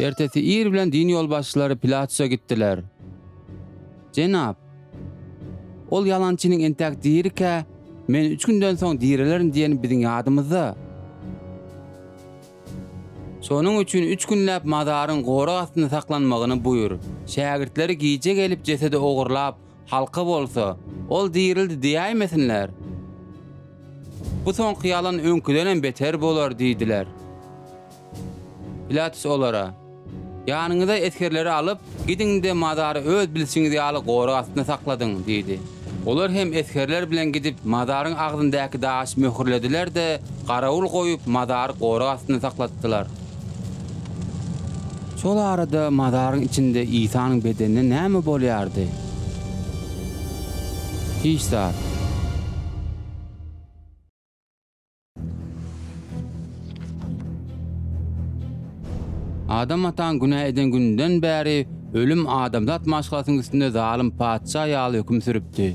Ertesi ir bilen din ýolbaşçylary Pilatusa gitdiler. Jenap, ol ýalançynyň entäk dirikä, Men üç günden soň direlerin diýeni biziň ýadymyzda. Şonuň üçin üç günläp mazaryň gorag astynda saklanmagyny buýur. Şägirtleri gije gelip jesedi ogurlap, halka bolsa, Ol dirildi diýäýmesinler. Bu soňky ýalan öňküdenem beter bolar diýdiler. Pilatus olara, Ýanyňyza esgerleri alyp, gidiň-de, mazary öz bilşiňiz ýaly gorag astynda sakladyň diýdi. Olar hem esgerler bilen gidip, mazaryň agzyndaky daşy möhürlediler-de, garawul goýup, mazary gorag astynda saklatdylar. Şol arada mazaryň içinde Isanyň bedenine näme bolýardy? Hiç zat. Adam ataň günä eden gününden bäri ölüm adamzat maşgalasynyň üstünde zalym patyşa ýaly höküm sürüpdi.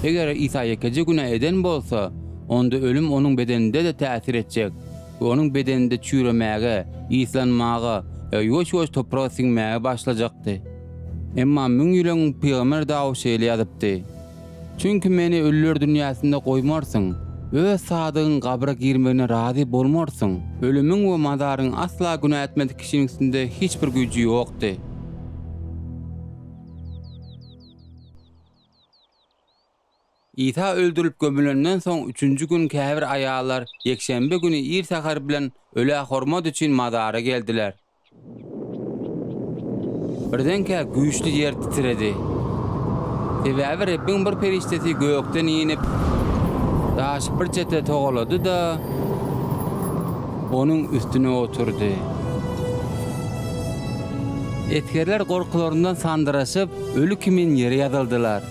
Eger Isa ýekeje günä eden bolsa, onda ölüm onuň bedeninde-de täsir etjek we onuň bedeninde çüýremäge, yslanmaga we ýuwaş-ýuwaş topraga siňmäge başlajakdy. Emma müň ýyl öň pygamber Dawut şeýle ýazypdy, Çünki meni ölüler dünýäsinde goýmarsyň, Öz sadygyň gabra girmegine razy bolmarsyň. Ölümiň we mazaryň asla günä etmedik kişiniň üstünde hiç bir güýji ýokdy. Isa öldürilip gömülenden soň üçünji gün käbir aýallar ýekşenbe güni ir säher bilen ölä hormat üçin mazara geldiler. Birdenkä güýçli ýer titredi. Sebäbi Rebbiň bir perişdesi gökden inip, daşy bir çete togalady-da, onuň üstüne oturdy. Esgerler gorkularyndan sandyraşyp, öli kimin ýere ýazyldylar.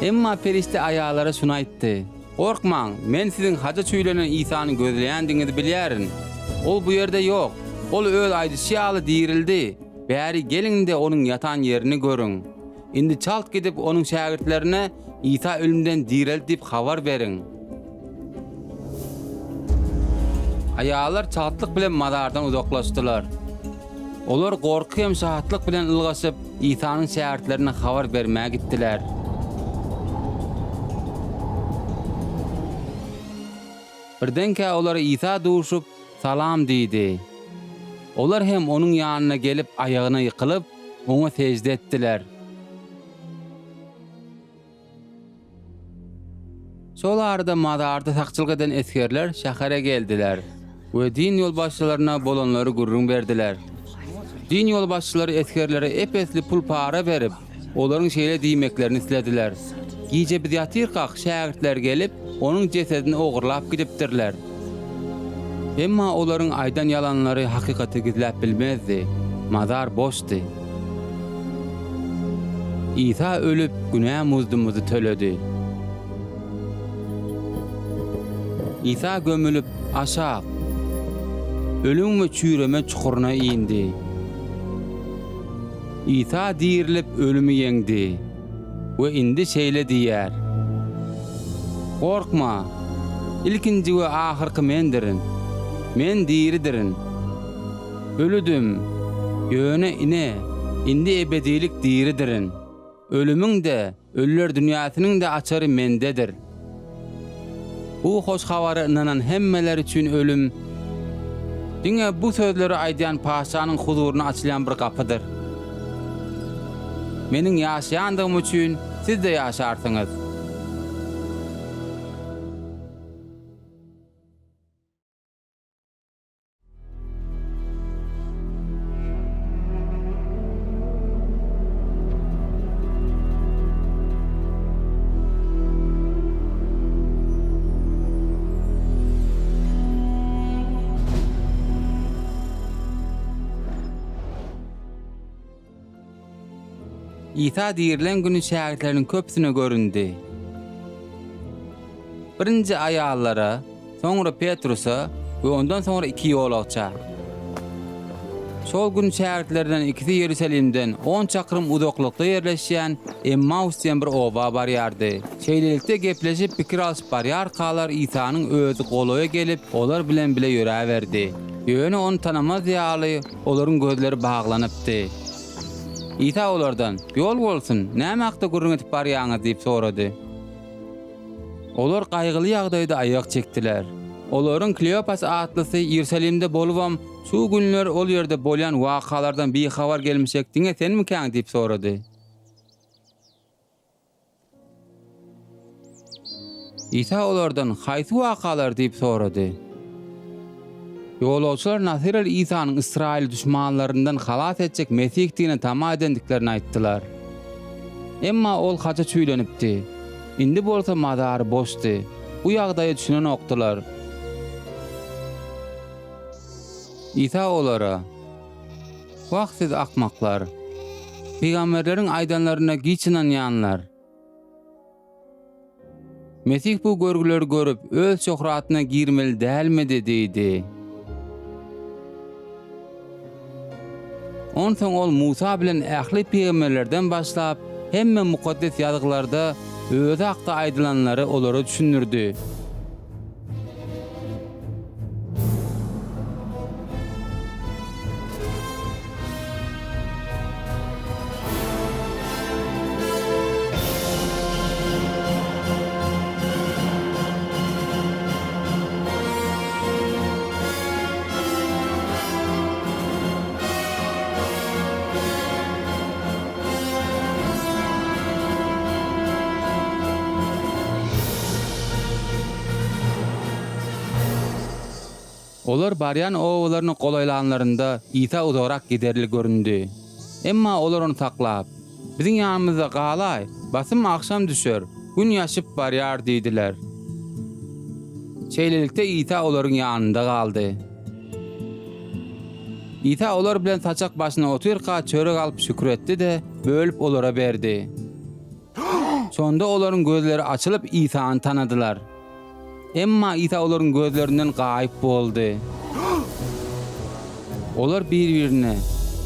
Emma perişde aýallara şuny aýtdy, Gorkmaň, men siziň haja çüýlenen Isany gözleýändigiňizi bilýärin. Ol bu ýerde ýok. Ol öz aýdyşy ýaly dirildi. Bäri geliň-de onuň ýatan ýerini görüň. Indi çalt gidip, onuň şägirtlerine Isa ölümden direldi diýip habar beriň. Aýallar çaltlyk bilen mazardan uzaklaşdylar. Olar gorky hem şatlyk bilen ylgaşyp, Isanyň şägirtlerine habar bermäge gitdiler. Birdenkä olara Isa duşup, Salam diýdi. Olar hem onuň ýanyna gelip, aýagyna ýykylyp, oňa sežde etdiler. Şol arada mazarda sakçylyk eden esgerler şähere geldiler we din ýolbaşçylaryna bolanlary gürrüň berdiler. Din ýolbaşçylary esgerlere ep-esli pul-para berip, olaryň şeýle diýmeklerini islediler, Gije biz ýatyrkak, şägirtler gelip, onuň jesedini ogurlap gidipdirler. Emma olaryň aýdan ýalanlary hakykaty gizläp bilmezdi. Mazar boşdy. Isa ölüp, günä muzdumyzy töledi. Isa gömülip, aşak, ölüm we çüýreme çukuryna indi. Isa dirilip, ölümi ýeňdi we indi şeýle diýýär, Gorkma, ilkinji we ahyrky Mendirin. Men diridirin. Ölüdim, ýöne ine, indi ebedilik diridirin. Ölümiň-de, ölüler dünýäsiniň-de açary Mendedir. Bu hoş habara ynanan hemmeler üçin ölüm, diňe bu sözleri aýdýan Patyşanyň huzuryna açylýan bir gapydyr. Meniň ýaşaýandygym üçin siz-de ýaşarsyňyz. Isa dirilen güni şägirtleriniň köpüsine göründi. Birinji aýallara, soňra Petrusa we ondan soňra iki ýolagça. Şol gün şägirtlerden ikisi Iýerusalimden on çakrym uzaklykda ýerleşýän Emmaus diýen bir oba barýardy. Şeýlelikde, gepleşip, pikir alşyp barýarkalar, Isanyň özi golaýa gelip, olar bilen bile ýöräberdi. Ýöne ony tanamaz ýaly, olaryň gözleri baglanypdy. Isa olardan, Ýol bolsun, näme hakda gürrüň edip barýaňyz? diýip sorady. Olar gaýgyly ýagdaýda aýak çekdiler. Olaryň Kleopas atlysy Iýerusalimde bolubam, şu günler ol ýerde bolýan wakalardan bihabar gelmişek diňe senmikäň diýip sorady. Isa olardan, Haýsy wakalar? diýip sorady. Ýolagçylar Nasyraly Isanyň Ysraýyly duşmanlaryndan halas etjek Mesihdigine tama edendiklerini aýtdylar. Emma ol haça çüýlenipdi. Indi bolsa mazary boşdy. Bu ýagdaýa düşünenokdylar. Isa olara, Wah, siz akmaklar! Pygamberleriň aýdanlaryna giç ynanýanlar! Mesih bu görgüleri görüp, öz şöhratyna girmeli dälmidi? diýdi. Onsoň ol Musa bilen ähli pygamberlerden başlap, hemme Mukaddes Ýazgylarda özi hakda aýdylanlary olara düşündirdi. Olar barýan obalaryna golaýlanlarynda, Isa uzagrak giderli göründi. Emma olar ony saklap, Biziň ýanymyzda galaý, basym agşam düşer, Gün ýaşyp barýar diýdiler. Şeýlelikde, Isa olaryň ýanynda galdy. Isa olar bilen saçak başynda otyrka, çörek alyp şükür etdi-de, bölüp olara berdi. Şonda olaryň gözleri açylyp, Isany tanadylar. Emma Isa olaryň gözlerinden gaýyp boldy. Olar bir-birine,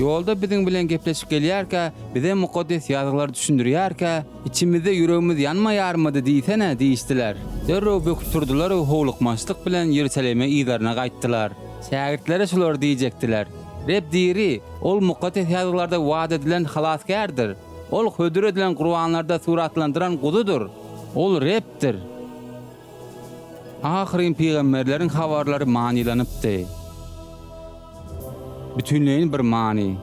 Ýolda biziň bilen gepleşip gelýärkä, bize Mukaddes Ýazgylary düşündirýärkä, içimizde ýüregimiz ýanmaýarmydy diýsene diýişdiler. Derrew böküp turdular we howlukmaçlyk bilen Ýerusalime yzlaryna gaýtdylar. Şägirtlere şulary diýjekdiler, Reb diri, Ol Mukaddes Ýazgylarda wada edilen Halasgärdir. Ol hödür edilen gurbanlarda suratlandyran Guzudyr. Ol Rebdir. Ahyryn pygamberleriň habarlary manylanypdy. Bütinleýin bir many.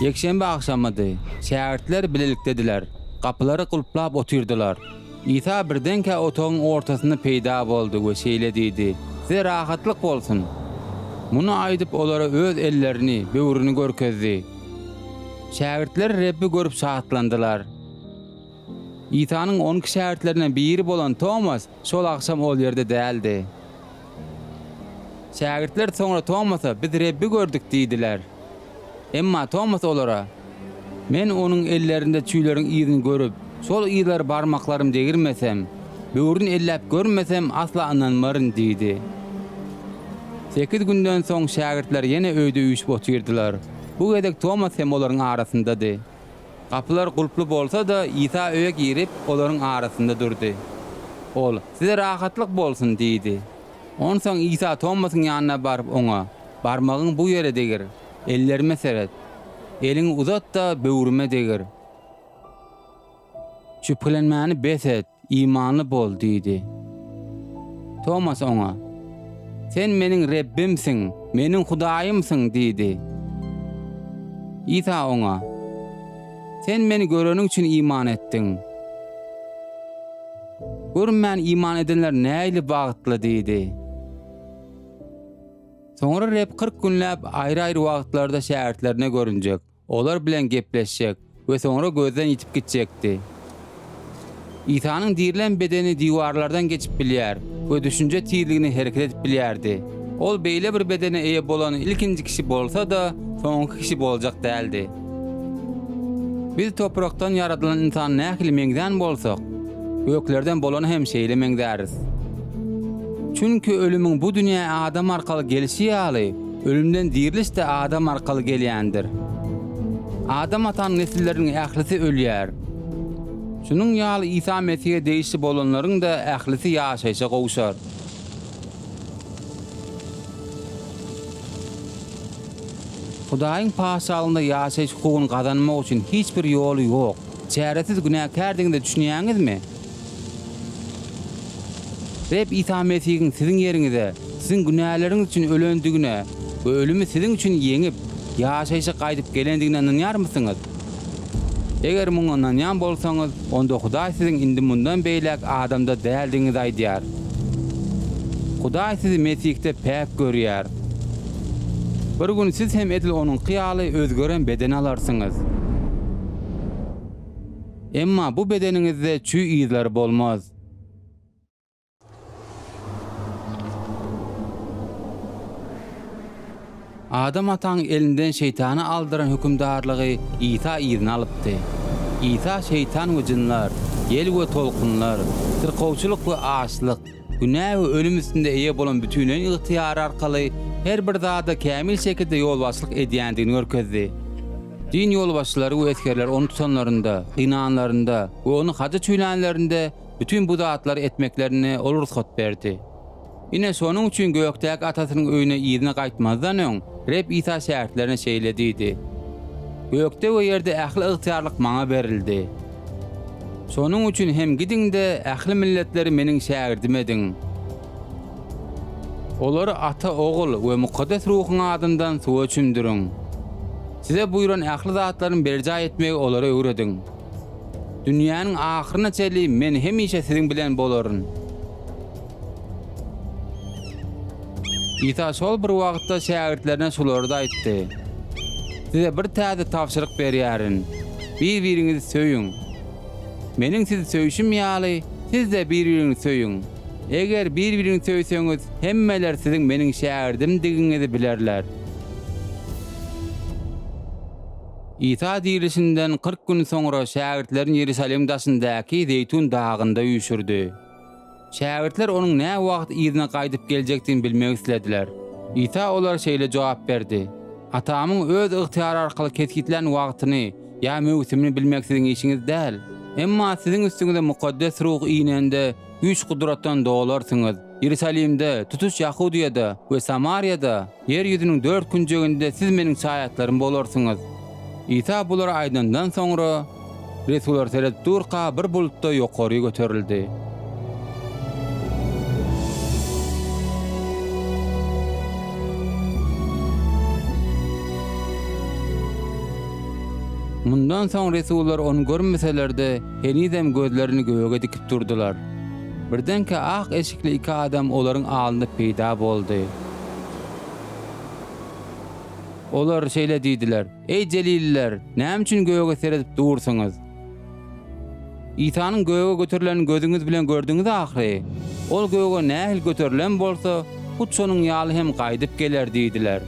Ýekşenbe agşamydy. Şägirtler bilelikdediler. Gapylary gulplap otyrdylar. Isa birdenkä otagyň ortasynda peýda boldy we şeýle diýdi, Size rahatlyk bolsun! Muny aýdyp, olara öz ellerini, böwrüni görkezdi. Şägirtler Rebbi görüp şatlandylar. Isanyň onki şägirtlerinden biri bolan Tomas şol agşam ol ýerde däldi. Şägirtler soňra Tomasa, Biz Rebbi gördük diýdiler. Emma Tomas olara, Men Onuň ellerinde çüýleriň yzyny görüp, şol yzlary barmaklarym degirmesem, böwrüni elläp görmesem, asla ynanmaryn diýdi. Sekiz günden soň şägirtler ýene öýde üýşüp otyrdylar. Bu gezek Tomas hem olaryň arasyndady. Gapylar gulply bolsa-da, Isa öýe girip, olaryň arasynda durdy. Ol, Size rahatlyk bolsun! diýdi. Onsoň Isa Tomasyň ýanyna baryp, oňa, Barmagyňy bu ýere degir, ellerime seret. Eliňi uzat-da, böwrüme degir. Şübhelenmäni bes et, imanly bol diýdi. Tomas oňa, Sen meniň Rebbimsiň, meniň Hudaýymsyň diýdi. Isa oňa, Sen meni göreniň üçin iman etdiň. Görünmän iman edenler nähili bagtly diýdi. Soňra Reb 40 günläp aýry-aýry wagtlarda şägirtlerine görünjek. Olar bilen gepleşjek we soňra gözden ýitip gitjekdi. Isanyň dirilen bedeni diwarlardan geçip bilýär we düşünje tizligine hereket edip bilýärdi. Ol beýle bir bedene eýe bolan ilkinji kişi bolsa-da, soňky kişi boljak däldi. Biz toprakdan ýaradylan ynsana nähili meňzän bolsak, göklerden bolana hem şeýle meňzäris. Çünki ölümiň bu dünýä adam arkaly gelşi ýaly, Ölümden diriliş-de adam arkaly gelýändir. Adam atanyň nesilleriniň ählisi ölýär. Şunuň ýaly Isa Mesihe degişli bolanlaryň-da ählisi ýaşaýşa gowşar. Hudaýyň Patyşalygynda ýaşaýyş hukugyny gazanmak üçin hiç bir ýoly ýok. Çäresiz günäkärdigiňize düşünýäňizmi? Reb Isa Mesihiň siziň ýeriňize, siziň günäleriňiz üçin ölendigine we ölümi siziň üçin ýeňip, ýaşaýşa gaýdyp gelendigine ynanýarmysyňyz? Eger muňa ynanýan bolsaňyz, onda Hudaý siziň indi mundan beýläk adamda däldigiňizi aýdýar. Hudaý sizi Mesihde päk görýär. Bir gün siz hem edil Onuňky ýaly özgeren beden alarsyňyz. Emma bu bedeniňizde çüý yzlary bolmaz. Adam ataň elinden şeýtana aldyran hökümdarlygy Isa yzyna alypdy. Isa şeýtan we jynlar, ýel we tolkunlar, syrkawçylyk we açlyk, Günä we ölüm üstünde eýe bolan bütinleýin ygtyýary arkaly her bir zada kämil şekilde ýolbaşçylyk edýändigini görkezdi. Din ýolbaşçylary we esgerler ony tutanlarynda, gynanlarynda we ony haja çüýlänlerinde bütin bu zatlary etmeklerine ol rugsat berdi. Ine, şonuň üçin gökdäki Atasynyň öýüne yzyna gaýtmazdan öň, Reb Isa şägirtlerine şeýle diýdi, Gökde we ýerde ähli ygtyýarlyk maňa berildi. Şonuň üçin hem gidiň-de, ähli milletleri Meniň şägirdim ediň. Olary Ata, Ogul we Mukaddes Ruhuň adyndan suwa çümdüriň. Size buýran ähli zatlarymy berjaý etmegi olara öwrediň. Dünýäniň ahyryna çenli men hemişe siziň bilen bolaryn. Isa şol bir wagtda şägirtlerine şulary-da aýtdy, Size bir täze tabşyryk berýärin, bir-biriňizi söýüň. Meniň sizi söýşüm ýaly, siz-de bir-biriňizi söýüň. Eger bir-biriňizi söýseňiz, hemmeler siziň meniň şägirdimdigiňizi bilerler. Isa dirilişinden 40 gün soňra şägirtlerini Ýerusalimiň daşyndaky Zeýtun dagynda üýşürdi. Şägirtler onuň näwagt yzyna gaýdyp geljekdigini bilmek islediler. Isa olara şeýle jogap berdi, Atamyň Öz ygtyýary arkaly kesgitlän wagtyny ýa möwsümini bilmek siziň işiňiz däl. Emma siziň üstüňize Mukaddes Ruh inende, güýç-gudratdan dolarsyňyz. Iýerusalimde, tutuş Ýahudyýada we Samariýada, ýer ýüzüniň dört künjeginde siz Meniň şaýatlarym bolarsyňyz. Isa bulary aýdandan soňra, Resullar seredip durka, bir bulutda ýokary göterildi. Mundan soň resullar ony görmeseler-de, henizem gözlerini göge dikip durdular. Birdenkä ak eşikli iki adam olaryň alnynda peýda boldy. Olar şeýle diýdiler, Eý, jelilliler, näme üçin göge seredip dursuňyz? Isanyň göge göterilenini gözüňiz bilen gördüňiz ahyry. Ol göge nähili göterilen bolsa, hut şonuň ýaly hem gaýdyp geler diýdiler.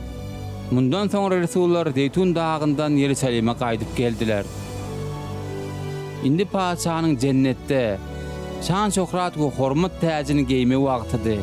Mundan soňra resullar Zeýtun dagyndan Ýerusalime gaýdyp geldiler. Indi Patyşanyň jennetde, Şan-şöhrat we hormat täjini geýme wagtydy.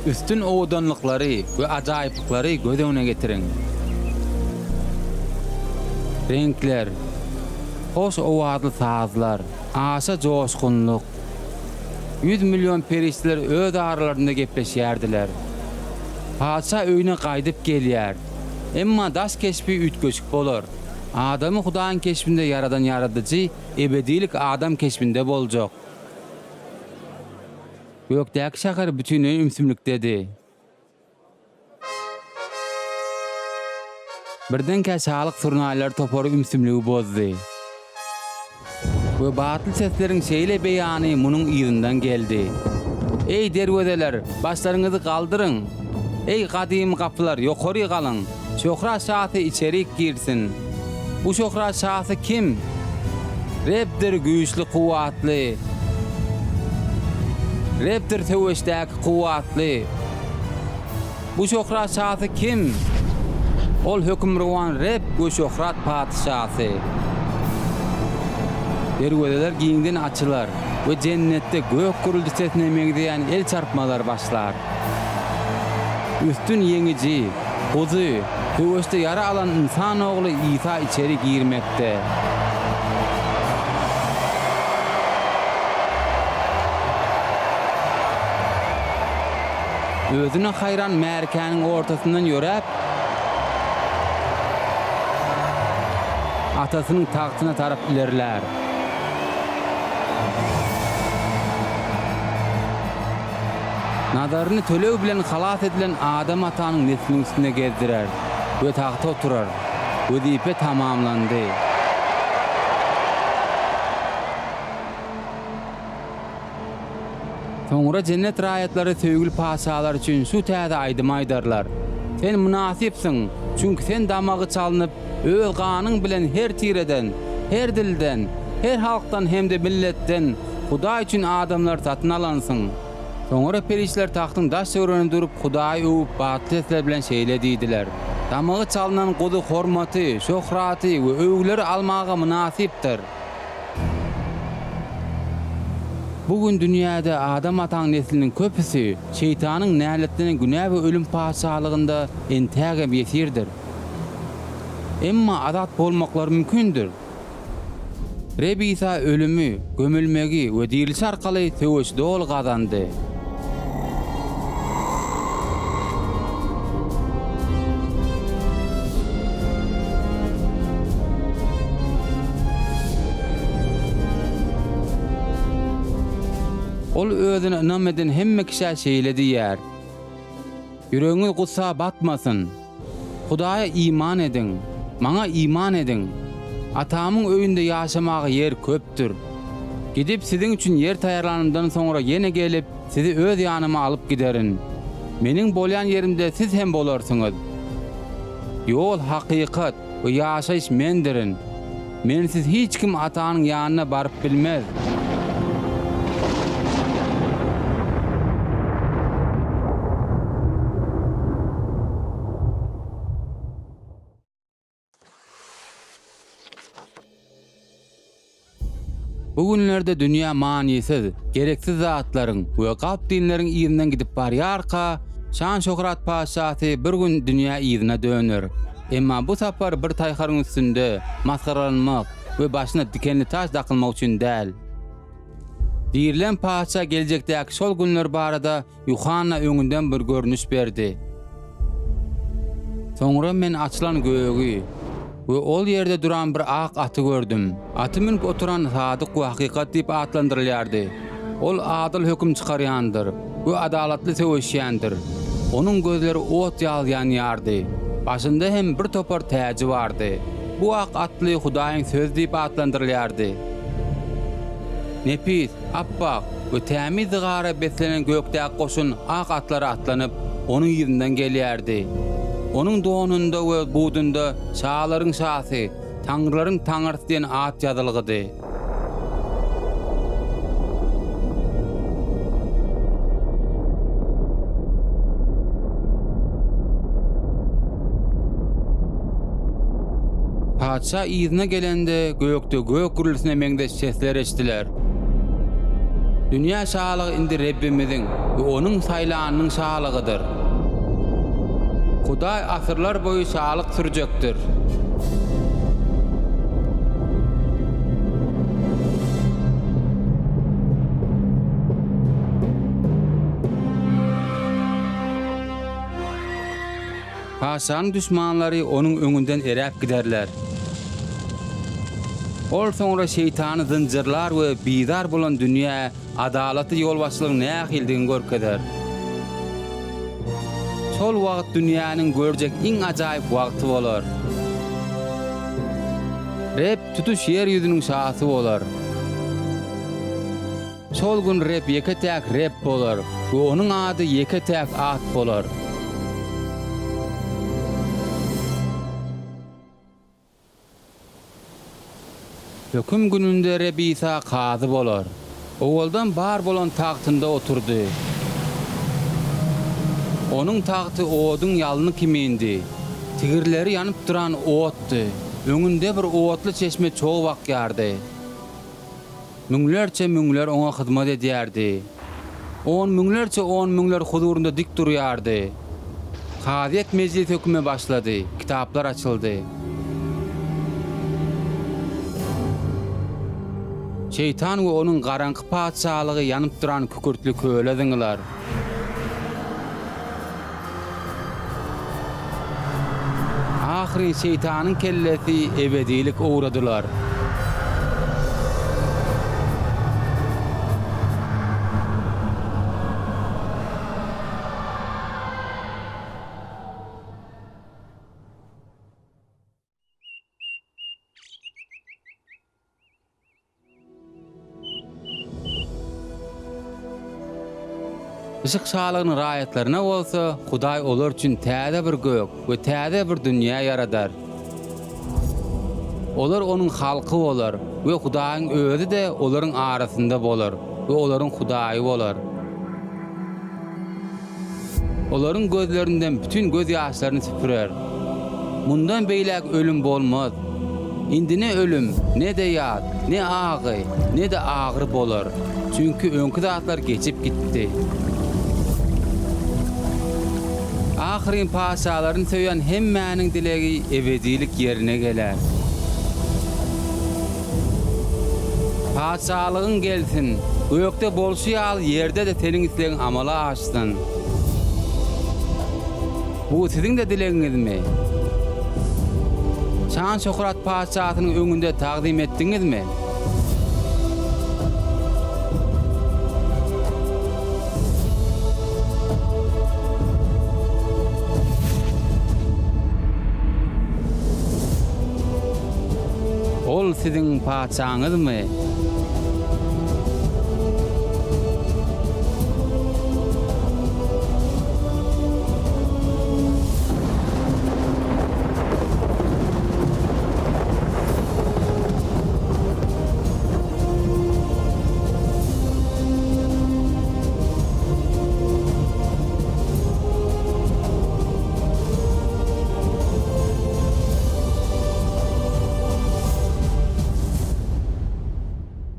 Üstün owadanlyklary we ajaýyplyklary göz öňüne getiriň. Reňkler, hoş owazly sazlar, aşa joşgunlyk. 100 million perişdeler öz aralarynda gepleşýärdiler. Patyşa öýüne gaýdyp gelýär. Emma daş keşbi üýtgeşik bolar. Adamy Hudaýyň keşbinde ýaradan Ýaradyjy ebedilik adam keşbinde boljak. Gökdäki şäher bütinleý ümsümlikdedi. Birdenkä şalyk surnaýlar topary ümsümligi bozdy. We batly sesleriň şeýle beýany munuň yzyndan geldi, Eý, derwezeler, başlaryňyzy galdyryň! Eý, gadymy gapylar, ýokary galyň! Şöhrat şasy içerik girsin! Bu şöhrat şasy kim? Rebdir güýçli kuwwatly! Rebdir söweşdäki kuwwatly! Bu şöhrat şasy kim? Ol Hökmürowan Reb we şöhrat Patyşasy. Derwezeler giňden açylar we jennetde gök gürüldi sesine meňzeýän el çarpmalar başlar. Üstün ýeňiji, Guzy, söweşde ýara alan Ynsan Ogly Isa içeri girmekde. Özüne haýran märekäniň ortasyndan ýöräp, atasynyň tagtyna tarap ilerlär. Nazaryny töleg bilen halas edilen Adam atanyň nesliniň üstünde gezdirer we tagta oturar. Wezipe tamamlandy. Soňra jennet raýatlary söýgüli patyşalary üçin şu täze aýdymy aýdarlar, Sen mynasypsyň, çünki sen damagy çalnyp, öz ganyň bilen her tireden, her dilden, her halkdan hem-de milletden Hudaý üçin adamlary satyn alansyň. Soňra perişdeler tagtyň daş-töwereginde durup, Hudaýy öwüp, batly sesler bilen şeýle diýdiler, Damagy çalnan Guzy hormaty, şöhraty we öwgüleri almaga mynasypdyr. Bu gün dünýäde Adam ataň nesliniň köpüsi Şeýtanyň näletlenen günä we ölüm patyşalygynda entägem ýesirdir. Emma azat bolmaklary mümkindir. Reb Isa ölümi, gömülmegi we dirilişi arkaly söweşi doly gazandy. Ol özüne ynam eden hemme kişä şeýle diýýär, Ýüregiňiz gussa batmasyn. Hudaýa iman ediň, Maňa iman ediň. Atamyň öýünde ýaşamaga ýer köpdür. Gidip, siziň üçin ýer taýýarlanymdan soňra ýene gelip, sizi öz ýanyma alyp giderin. Meniň bolýan ýerimde siz hem bolarsyňyz. Ýol, hakykat we ýaşaýyş Mendirin. Mensiz hiç kim Atanyň ýanyna baryp bilmez. Bu günlerde dünýä manysyz, gereksiz zatlaryň we galp dinleriň yzyndan gidip barýarka, şan-şöhrat patyşasy bir gün dünýä yzyna döner. Emma bu sapar bir taýharyň üstünde masgaralanmak we başyna dikenli taç dakylmak üçin däl. Dirilen patyşa geljekdäki şol günler barada Ýuhanna öňünden bir görnüş berdi. Soňra men açylan gögi we ol ýerde duran bir ak aty gördüm. Aty münüp oturan Sadyk we Hakykat diýip atlandyrylýardy. Ol adyl höküm çykarýandyr we adalatly söweşýändir. Onuň gözleri ot ýaly ýanýardy, başynda hem bir topar täji bardy. Bu ak atly Hudaýyň Sözi diýip atlandyrylýardy. Nepis, appak we tämiz zygara beslenen gökdäki goşun ak atlara atlanyp, onuň yzyndan gelýärdi. Onuň donunda we budunda Şalaryň şasy, Taňrylaryň Taňrysy diýen at ýazylgydy. Patyşa yzyna gelende, gökde gök gürrüldisine meňzeş sesler eşidiler. Dünýä şalygy indi Rebbimiziň we Onuň saýlanynyň şalygydyr. Hudaý asyrlar boýy şalyk sürjekdir. Patyşanyň duşmanlary onuň öňünden eräp giderler. Ol soňra şeýtany zynjyrlar we bizar bolan dünýä adalatly ýolbaşçylygyň nähilidigini görkezer. Şol wagt dünýäniň görjek iň ajaýyp wagty bolar. Reb tutuş ýer ýüzüniň şasy bolar. Şol gün Reb ýeke-täk Reb bolar we Onuň ady ýeke-täk at bolar. Höküm gününde Reb Isa kazy bolar. Owaldan bar bolan tagtynda oturdy. Onuň tagty oduň ýalny kimindi. Tigirleri ýanyp duran otdy. Öňünde bir otly çeşme çogup akýardy. Müňlerçe müňler oňa hyzmat edýärdi. On müňlerçe on müňler huzurynda dik durýardy. Kazyýet mejlisi höküme başlady, kitaplar açyldy. Şeýtan we onuň garaňky patyşalygy ýanyp duran kükürtli köle zyňylar. Ahyryn şeýtanyň kellesi ebedilik owradylar. Yşyk şalygynyň raýatlaryna bolsa Hudaý olar üçin täze bir gök we täze bir dünýä ýaradar. Olar Onuň halky bolar we Hudaýyň Özi-de olaryň arasynda bolar we olaryň Hudaýy bolar. Olaryň gözlerinden bütin gözýaşlaryny süpürer. Mundan beýläk ölüm bolmaz. Indi ne ölüm, ne-de ýas, ne agy, ne-de agyry bolar. Çünki öňki zatlar geçip gitdi. Ahyryn patyşalaryny söýen hemmäniň dilegi ebedilik ýerine geler. Patyşalygyň gelsin, gökde bolşy ýaly ýerde-de Seniň islegiň amala aşsyn. Bu siziň-de dilegiňizmi? Şan-şöhrat Patyşasynyň öňünde tagzym etdiňizmi? Ol siziň Patyşaňyzmy?